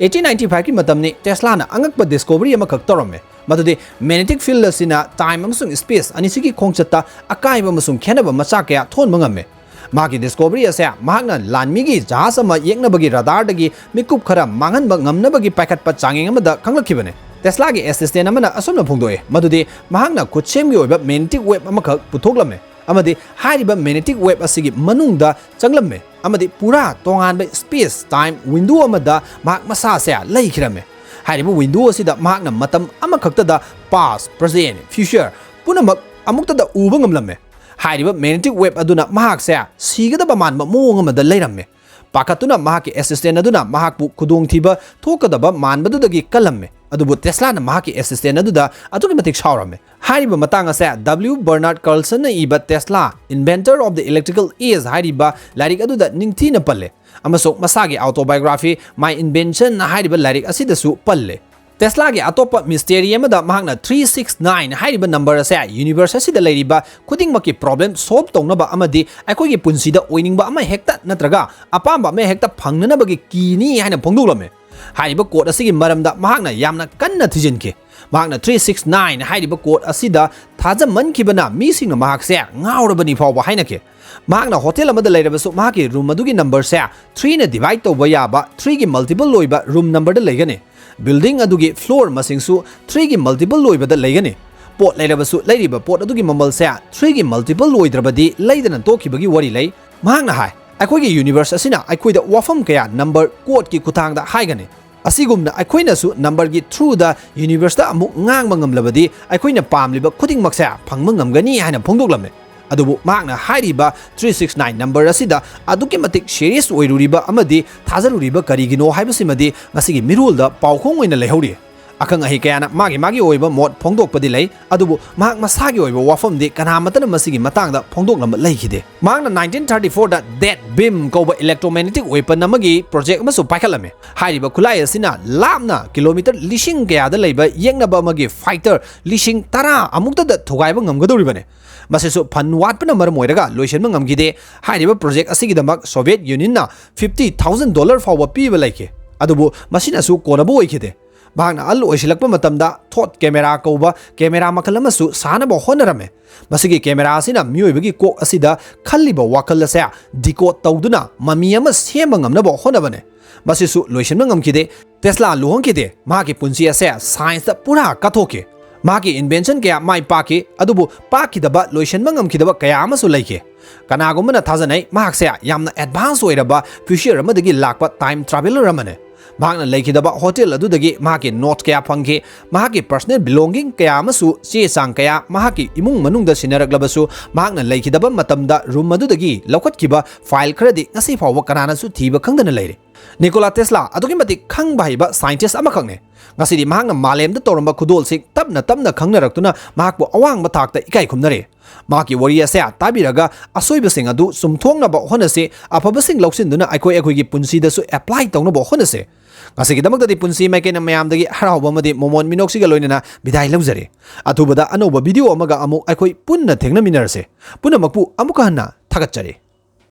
Eighteen ninety fiveꯀꯤ ꯃꯇꯝꯅꯤ꯫ Teslaꯅ ꯑꯉꯛꯄ discovery ꯑꯃꯈꯛ ꯇꯧꯔꯝꯃꯤ, ꯃꯗꯨꯗꯤ magnetic field ꯑꯁꯤꯅ time ꯑꯃꯁꯨꯡ space ꯑꯅꯤꯁꯤꯒꯤ ꯈꯣꯡꯆꯠꯇ ꯑꯀꯥꯏꯕ ꯑꯃꯁꯨꯡ ꯈꯦꯠꯅꯕ ꯃꯆꯥ ꯀꯌꯥ ꯊꯣꯛꯍꯟꯕ ꯉꯝꯃꯤ꯫ ꯃꯍꯥꯛꯀꯤ discovery ꯑꯁꯦ ꯃꯍꯥꯛꯅ ꯂꯥꯟꯃꯤꯒꯤ ꯖꯍꯥꯖ ꯑꯃ ꯌꯦꯛꯅꯕꯒꯤ radarꯗꯒꯤ ꯃꯤꯀꯨꯞ ꯈꯔ ꯃꯥꯡꯍꯟꯕ ꯉꯝꯅꯕꯒꯤ ꯄꯥꯏꯈꯠꯄ ꯆꯥꯡꯌꯦꯡ ꯑꯃꯗ ꯈꯪꯂꯛꯈꯤꯕꯅꯤ꯫ Teslaꯒꯤ assistant ꯑꯃꯅ ꯑꯁꯨꯝꯅ ꯐꯣꯡꯗꯣꯛꯏ ꯃꯗꯨꯗꯤ ꯃꯍꯥꯛꯅ ꯈꯨꯠꯁꯦꯝꯒꯤ ꯑꯣꯏꯕ magnetic wave ꯑꯃꯈꯛ ꯄꯨꯊꯣꯛꯂꯝꯃꯤ ꯑꯃꯗꯤ ꯍꯥꯏꯔꯤꯕ magnetic wave ꯑꯁꯤꯒꯤ ꯃꯅꯨꯡꯗ ꯆꯪꯂꯝꯃꯤ ꯑꯃꯗꯤ ꯄꯨꯔꯥ ꯇꯣꯉꯥꯟꯕ space time window ꯑꯃꯗ ꯃꯍꯥꯛ ꯃꯁꯥꯁꯦ ꯂꯩꯈꯤꯔꯝꯃꯤ꯫ ꯍꯥꯏꯔꯤꯕ window ꯑꯁꯤꯗ ꯃꯍꯥꯛꯅ ꯃꯇꯝ ꯑꯃꯈꯛꯇꯗ past, present, future ꯄꯨꯝꯅꯃꯛ ꯑꯃꯨꯛꯇꯗ ꯎꯕ ꯉꯝꯂꯝꯃꯤ꯫ ꯍꯥꯏꯔꯤꯕ magnetic wave ꯑꯗꯨꯅ ꯃꯍꯥꯛꯁꯦ ꯁꯤꯒꯗꯕ ꯃꯥꯟꯕ ꯃꯑꯣꯡ ꯑꯃꯗ ꯂꯩꯔꯝꯃꯤ꯫ ꯄꯥꯈꯠꯇꯨꯅ ꯃꯍꯥꯛꯀꯤ assistant ꯑꯗꯨꯅ ꯃꯍꯥꯛꯄꯨ ꯈꯨꯗꯣꯡꯊꯤꯕ ꯊꯣꯛꯀꯗꯕ ꯃꯥꯟꯕꯗꯨꯗꯒꯤ ꯀꯜꯂꯝꯃꯤ꯫ ꯑꯗꯨꯕꯨ Teslaꯅ ꯃꯍꯥꯛꯀꯤ assistant ꯑꯗꯨꯗ ꯑꯗꯨꯛꯀꯤ ꯃꯇꯤꯛ ꯁꯥꯎꯔꯝꯃꯤ꯫ ꯍꯥꯏꯔꯤꯕ ꯃꯇꯥꯡ ꯑꯁꯦ W Bernard Carlsonꯅ ꯏꯕ Tesla, Inventor of the Electrical Age ꯍꯥꯏꯔꯤꯕ ꯂꯥꯏꯔꯤꯛ ꯑꯗꯨꯗ ꯅꯤꯡꯊꯤꯅ ꯄꯜꯂꯦ, ꯑꯃꯁꯨꯡ ꯃꯁꯥꯒꯤ autobiography My Invention ꯍꯥꯏꯔꯤꯕ ꯂꯥꯏꯔꯤꯛ ꯑꯁꯤꯗꯁꯨ ꯄꯜꯂꯦ꯫ Teslaꯒꯤ ꯑꯇꯣꯞꯄ mystery ꯑꯃꯗ ꯃꯍꯥꯛꯅ three six nine ꯍꯥꯏꯔꯤꯕ number ꯑꯁꯦ universe ꯑꯁꯤꯗ ꯂꯩꯔꯤꯕ ꯈꯨꯗꯤꯡꯃꯛꯀꯤ problem solve ꯇꯧꯅꯕ ꯑꯃꯗꯤ ꯑꯩꯈꯣꯏꯒꯤ ꯄꯨꯟꯁꯤꯗ ꯑꯣꯏꯅꯤꯡꯕ ꯑꯃ ꯍꯦꯛꯇ ꯅꯠꯇ꯭ꯔꯒ ꯑꯄꯥꯝꯕ ꯑꯃ ꯍꯦꯛꯇ ꯐꯪꯅꯅꯕꯒꯤ keyꯅꯤ ꯍꯥꯏꯅ ꯐꯣꯡꯗꯣꯛꯂꯝꯃꯤ꯫ ꯍꯥꯏꯔꯤꯕ code ꯑꯁꯤꯒꯤ ꯃꯔꯝꯗ ꯃꯍꯥꯛꯅ ꯌꯥꯝꯅ ꯀꯟꯅ ꯊꯤꯖꯤꯟꯈꯤ꯫ ꯃꯍꯥꯛꯅ three six nine ꯍꯥꯏꯔꯤꯕ code ꯑꯁꯤꯗ ꯊꯥꯖꯃꯟꯈꯤꯕꯅ ꯃꯤꯁꯤꯡꯅ ꯃꯍꯥꯛꯁꯦ ꯉꯥꯎꯔꯕꯅꯤ ꯐꯥꯎꯕ ꯍꯥꯏꯅꯈꯤ꯫ ꯃꯍꯥꯛꯅ ꯍꯣꯇꯦꯜ ꯑꯃꯗ ꯂꯩꯔꯕꯁꯨ ꯃꯍꯥꯛꯀꯤ ꯔꯨꯝ ꯑꯗꯨꯒꯤ ꯅꯝꯕꯔꯁꯦ threeꯅ divide ꯇꯧꯕ ꯌꯥꯕ threeꯒꯤ multiple ꯑꯣꯏꯕ ꯔꯨꯝ ꯅꯝꯕꯔꯗ ꯂꯩꯒꯅꯤ꯫ Building ꯑꯗꯨꯒꯤ floor ꯃꯁꯤꯡꯁꯨ threeꯒꯤ multiple ꯑꯣꯏꯕꯗ ꯂꯩꯒꯅꯤ꯫ ꯄꯣꯠ ꯂꯩꯔꯕꯁꯨ ꯂꯩꯔꯤꯕ ꯄꯣꯠ ꯑꯗꯨꯒꯤ ꯃꯃꯜꯁꯦ threeꯒꯤ multiple ꯑꯣꯏꯗ꯭ꯔꯕꯗꯤ ꯂꯩꯗꯅ ꯇꯣꯛꯈꯤꯕꯒꯤ ꯋꯥꯔꯤ ꯂꯩ꯫ ꯃꯍꯥꯛꯅ ꯍꯥꯏ, ꯑꯩꯈꯣꯏꯒꯤ universe ꯑꯁꯤꯅ ꯑꯩꯈꯣꯏꯗ ꯋꯥꯐꯝ ꯀꯌꯥ number codeꯀꯤ ꯈꯨꯠꯊꯥꯡꯗ ꯍꯥꯏꯒꯅꯤ꯫ ꯑꯁꯤꯒꯨꯝꯅ ꯑꯩꯈꯣꯏꯅꯁꯨ numberꯒꯤ throughꯗ universeꯇ ꯑꯃꯨꯛ ꯉꯥꯡꯕ ꯉꯝꯂꯕꯗꯤ ꯑꯩꯈꯣꯏꯅ ꯄꯥꯝꯂꯤꯕ ꯈꯨꯗꯤꯡꯃꯛꯁꯦ ꯐꯪꯕ ꯉꯝꯒꯅꯤ ꯍꯥꯏꯅ ꯐꯣꯡꯗꯣꯛꯂꯝꯃꯤ꯫ ꯑꯗꯨꯕꯨ ꯃꯍꯥꯛꯅ ꯍꯥꯏꯔꯤꯕ three six nine number ꯑꯁꯤꯗ ꯑꯗꯨꯛꯀꯤ ꯃꯇꯤꯛ serious ꯑꯣꯏꯔꯨꯔꯤꯕ ꯑꯃꯗꯤ ꯊꯥꯖꯔꯨꯔꯤꯕ ꯀꯔꯤꯒꯤꯅꯣ ꯍꯥꯏꯕꯁꯤꯃꯗꯤ ꯉꯁꯤꯒꯤ ꯃꯤꯔꯣꯜꯗ ꯄꯥꯎꯈꯣꯡ ꯑꯣꯏꯅ ꯂꯩꯍꯧꯔꯤ꯫ ꯑꯈꯪ ꯑꯍꯩ ꯀꯌꯥꯅ ꯃꯥꯒꯤ ꯃꯥꯒꯤ ꯑꯣꯏꯕ ꯃꯣꯠ ꯐꯣꯡꯗꯣꯛꯄꯗꯤ ꯂꯩ, ꯑꯗꯨꯕꯨ ꯃꯍꯥꯛ ꯃꯁꯥꯒꯤ ꯑꯣꯏꯕ ꯋꯥꯐꯝꯗꯤ ꯀꯅꯥꯃꯠꯇꯅ ꯃꯁꯤꯒꯤ ꯃꯇꯥꯡꯗ ꯐꯣꯡꯗꯣꯛꯂꯝꯕ ꯂꯩꯈꯤꯗꯦ꯫ ꯃꯍꯥꯛꯅ nineteen thirty fourꯗ Dead Beam ꯀꯧꯕ electromagnetic weapon ꯑꯃꯒꯤ project ꯑꯃꯁꯨ ꯄꯥꯏꯈꯠꯂꯝꯃꯤ꯫ ꯍꯥꯏꯔꯤꯕ ꯈꯨꯠꯂꯥꯏ ꯑꯁꯤꯅ ꯂꯥꯞꯅ kilometre ꯂꯤꯁꯤꯡ ꯀꯌꯥꯗ ꯂꯩꯕ ꯌꯦꯛꯅꯕ ꯑꯃꯒꯤ fighter ꯂꯤꯁꯤꯡ ꯇꯔꯥ ꯑꯃꯨꯛꯇꯗ ꯊꯨꯒꯥꯏꯕ ꯉꯝꯒꯗꯧꯔꯤꯕꯅꯤ꯫ ꯃꯁꯤꯁꯨ fund ꯋꯥꯠꯄꯅ ꯃꯔꯝ ꯑꯣꯏꯔꯒ ꯂꯣꯏꯁꯤꯟꯕ ꯉꯝꯈꯤꯗꯦ꯫ ꯍꯥꯏꯔꯤꯕ project ꯑꯁꯤꯒꯤꯗꯃꯛ Soviet Unionꯅ fifty thousand dollar ꯐꯥꯎꯕ ꯄꯤꯕ ꯂꯩꯈꯤ, ꯑꯗꯨꯕꯨ ꯃꯁꯤꯅꯁꯨ ꯀꯣꯟꯅꯕ ꯑꯣꯏꯈꯤꯗꯦ꯫ ꯃꯍꯥꯛꯅ ꯑꯍꯜ ꯑꯣꯏꯁꯤꯜꯂꯛꯄ ꯃꯇꯝꯗ thought camera ꯀꯧꯕ camera ꯃꯈꯜ ꯑꯃꯁꯨ ꯁꯥꯅꯕ ꯍꯣꯠꯅꯔꯝꯃꯤ꯫ ꯃꯁꯤꯒꯤ camera ꯑꯁꯤꯅ ꯃꯤꯑꯣꯏꯕꯒꯤ ꯀꯣꯛ ꯑꯁꯤꯗ ꯈꯜꯂꯤꯕ ꯋꯥꯈꯜ ꯑꯁꯦ decode ꯇꯧꯗꯨꯅ ꯃꯃꯤ ꯑꯃ ꯁꯦꯝꯕ ꯉꯝꯅꯕ ꯍꯣꯠꯅꯕꯅꯤ꯫ ꯃꯁꯤꯁꯨ ꯂꯣꯏꯁꯤꯟꯕ ꯉꯝꯈꯤꯗꯦ꯫ Tesla ꯂꯨꯍꯣꯡꯈꯤꯗꯦ꯫ ꯃꯍꯥꯛꯀꯤ ꯄꯨꯟꯁꯤ ꯑꯁꯦ scienceꯇ ꯄꯨꯔꯥ ꯀꯠꯊꯣꯛꯈꯤ꯫ ꯃꯍꯥꯛꯀꯤ invention ꯀꯌꯥ ꯃꯥꯏ ꯄꯥꯛꯈꯤ, ꯑꯗꯨꯕꯨ ꯄꯥꯛꯈꯤꯗꯕ, ꯂꯣꯏꯁꯤꯟꯕ ꯉꯝꯈꯤꯗꯕ ꯀꯌꯥ ꯑꯃꯁꯨ ꯂꯩꯈꯤ꯫ ꯀꯅꯥꯒꯨꯝꯕꯅ ꯊꯥꯖꯅꯩ ꯃꯍꯥꯛꯁꯦ ꯌꯥꯝꯅ advance ꯑꯣꯏꯔꯕ future ꯑꯃꯗꯒꯤ ꯂꯥꯛꯄ time traveller ꯑꯃꯅꯤ꯫ ꯃꯍꯥꯛꯅ ꯂꯩꯈꯤꯗꯕ hotel ꯑꯗꯨꯗꯒꯤ ꯃꯍꯥꯛꯀꯤ note ꯀꯌꯥ ꯐꯪꯈꯤ, ꯃꯍꯥꯛꯀꯤ personal belonging ꯀꯌꯥ ꯑꯃꯁꯨ ꯆꯦ ꯆꯥꯡ ꯀꯌꯥ ꯃꯍꯥꯛꯀꯤ ꯏꯃꯨꯡ ꯃꯅꯨꯡꯗ ꯁꯤꯟꯅꯔꯛꯂꯕꯁꯨ, ꯃꯍꯥꯛꯅ ꯂꯩꯈꯤꯗꯕ ꯃꯇꯝꯗ room ꯑꯗꯨꯗꯒꯤ ꯂꯧꯈꯠꯈꯤꯕ file ꯈꯔꯗꯤ ꯉꯁꯤ ꯐꯥꯎꯕ ꯀꯅꯥꯅꯁꯨ ꯊꯤꯕ ꯈꯪꯗꯅ ꯂꯩꯔꯤ꯫ Nikola Tesla ꯑꯗꯨꯛꯀꯤ ꯃꯇꯤꯛ ꯈꯪꯕ ꯍꯩꯕ scientist ꯑꯃꯈꯛꯅꯤ꯫ ꯉꯁꯤꯗꯤ ꯃꯍꯥꯛꯅ ꯃꯥꯂꯦꯝꯗ ꯇꯧꯔꯝꯕ ꯈꯨꯗꯣꯜꯁꯤꯡ ꯇꯞꯅ ꯇꯞꯅ ꯈꯪꯅꯔꯛꯇꯨꯅ ꯃꯍꯥꯛꯄꯨ ꯑꯋꯥꯡꯕ ꯊꯥꯛꯇ ꯏꯀꯥꯏ ꯈꯨꯝꯅꯔꯦ꯫ ꯃꯍꯥꯛꯀꯤ ꯋꯥꯔꯤ ꯑꯁꯦ ꯇꯥꯕꯤꯔꯒ ꯑꯁꯣꯏꯕꯁꯤꯡ ꯑꯗꯨ ꯆꯨꯝꯊꯣꯛꯅꯕ ꯍꯣꯠꯅꯁꯤ, ꯑꯐꯕꯁꯤꯡ ꯂꯧꯁꯤꯟꯗꯨꯅ ꯑꯩꯈꯣꯏ ꯑꯩꯈꯣꯏꯒꯤ ꯄꯨꯟꯁꯤꯗꯁꯨ apply ꯇꯧꯅꯕ ꯍꯣꯠꯅꯁꯤ꯫ ꯉꯁꯤꯒꯤꯗꯃꯛꯇꯗꯤ ꯄꯨꯟꯁꯤ ꯃꯥꯏꯀꯩꯅ ꯃꯌꯥꯝꯗꯒꯤ ꯍꯔꯥꯎꯕ ꯑꯃꯗꯤ ꯃꯣꯃꯣꯟ ꯃꯤꯅꯣꯛꯁꯤꯒ ꯂꯣꯏꯅꯅ ꯕꯤꯗꯥꯏ ꯂꯧꯖꯔꯦ꯫ ꯑꯊꯨꯕꯗ ꯑꯅꯧꯕ video ꯑꯃꯒ ꯑꯃꯨꯛ ꯑꯩꯈꯣꯏ ꯄꯨꯟꯅ ꯊꯦꯡꯅꯃꯤꯟꯅꯔꯁꯦ꯫ ꯄꯨꯝꯅꯃꯛꯄꯨ ꯑꯃꯨꯛꯀ ꯍꯟꯅ ꯊꯥꯒꯠꯆꯔꯤ꯫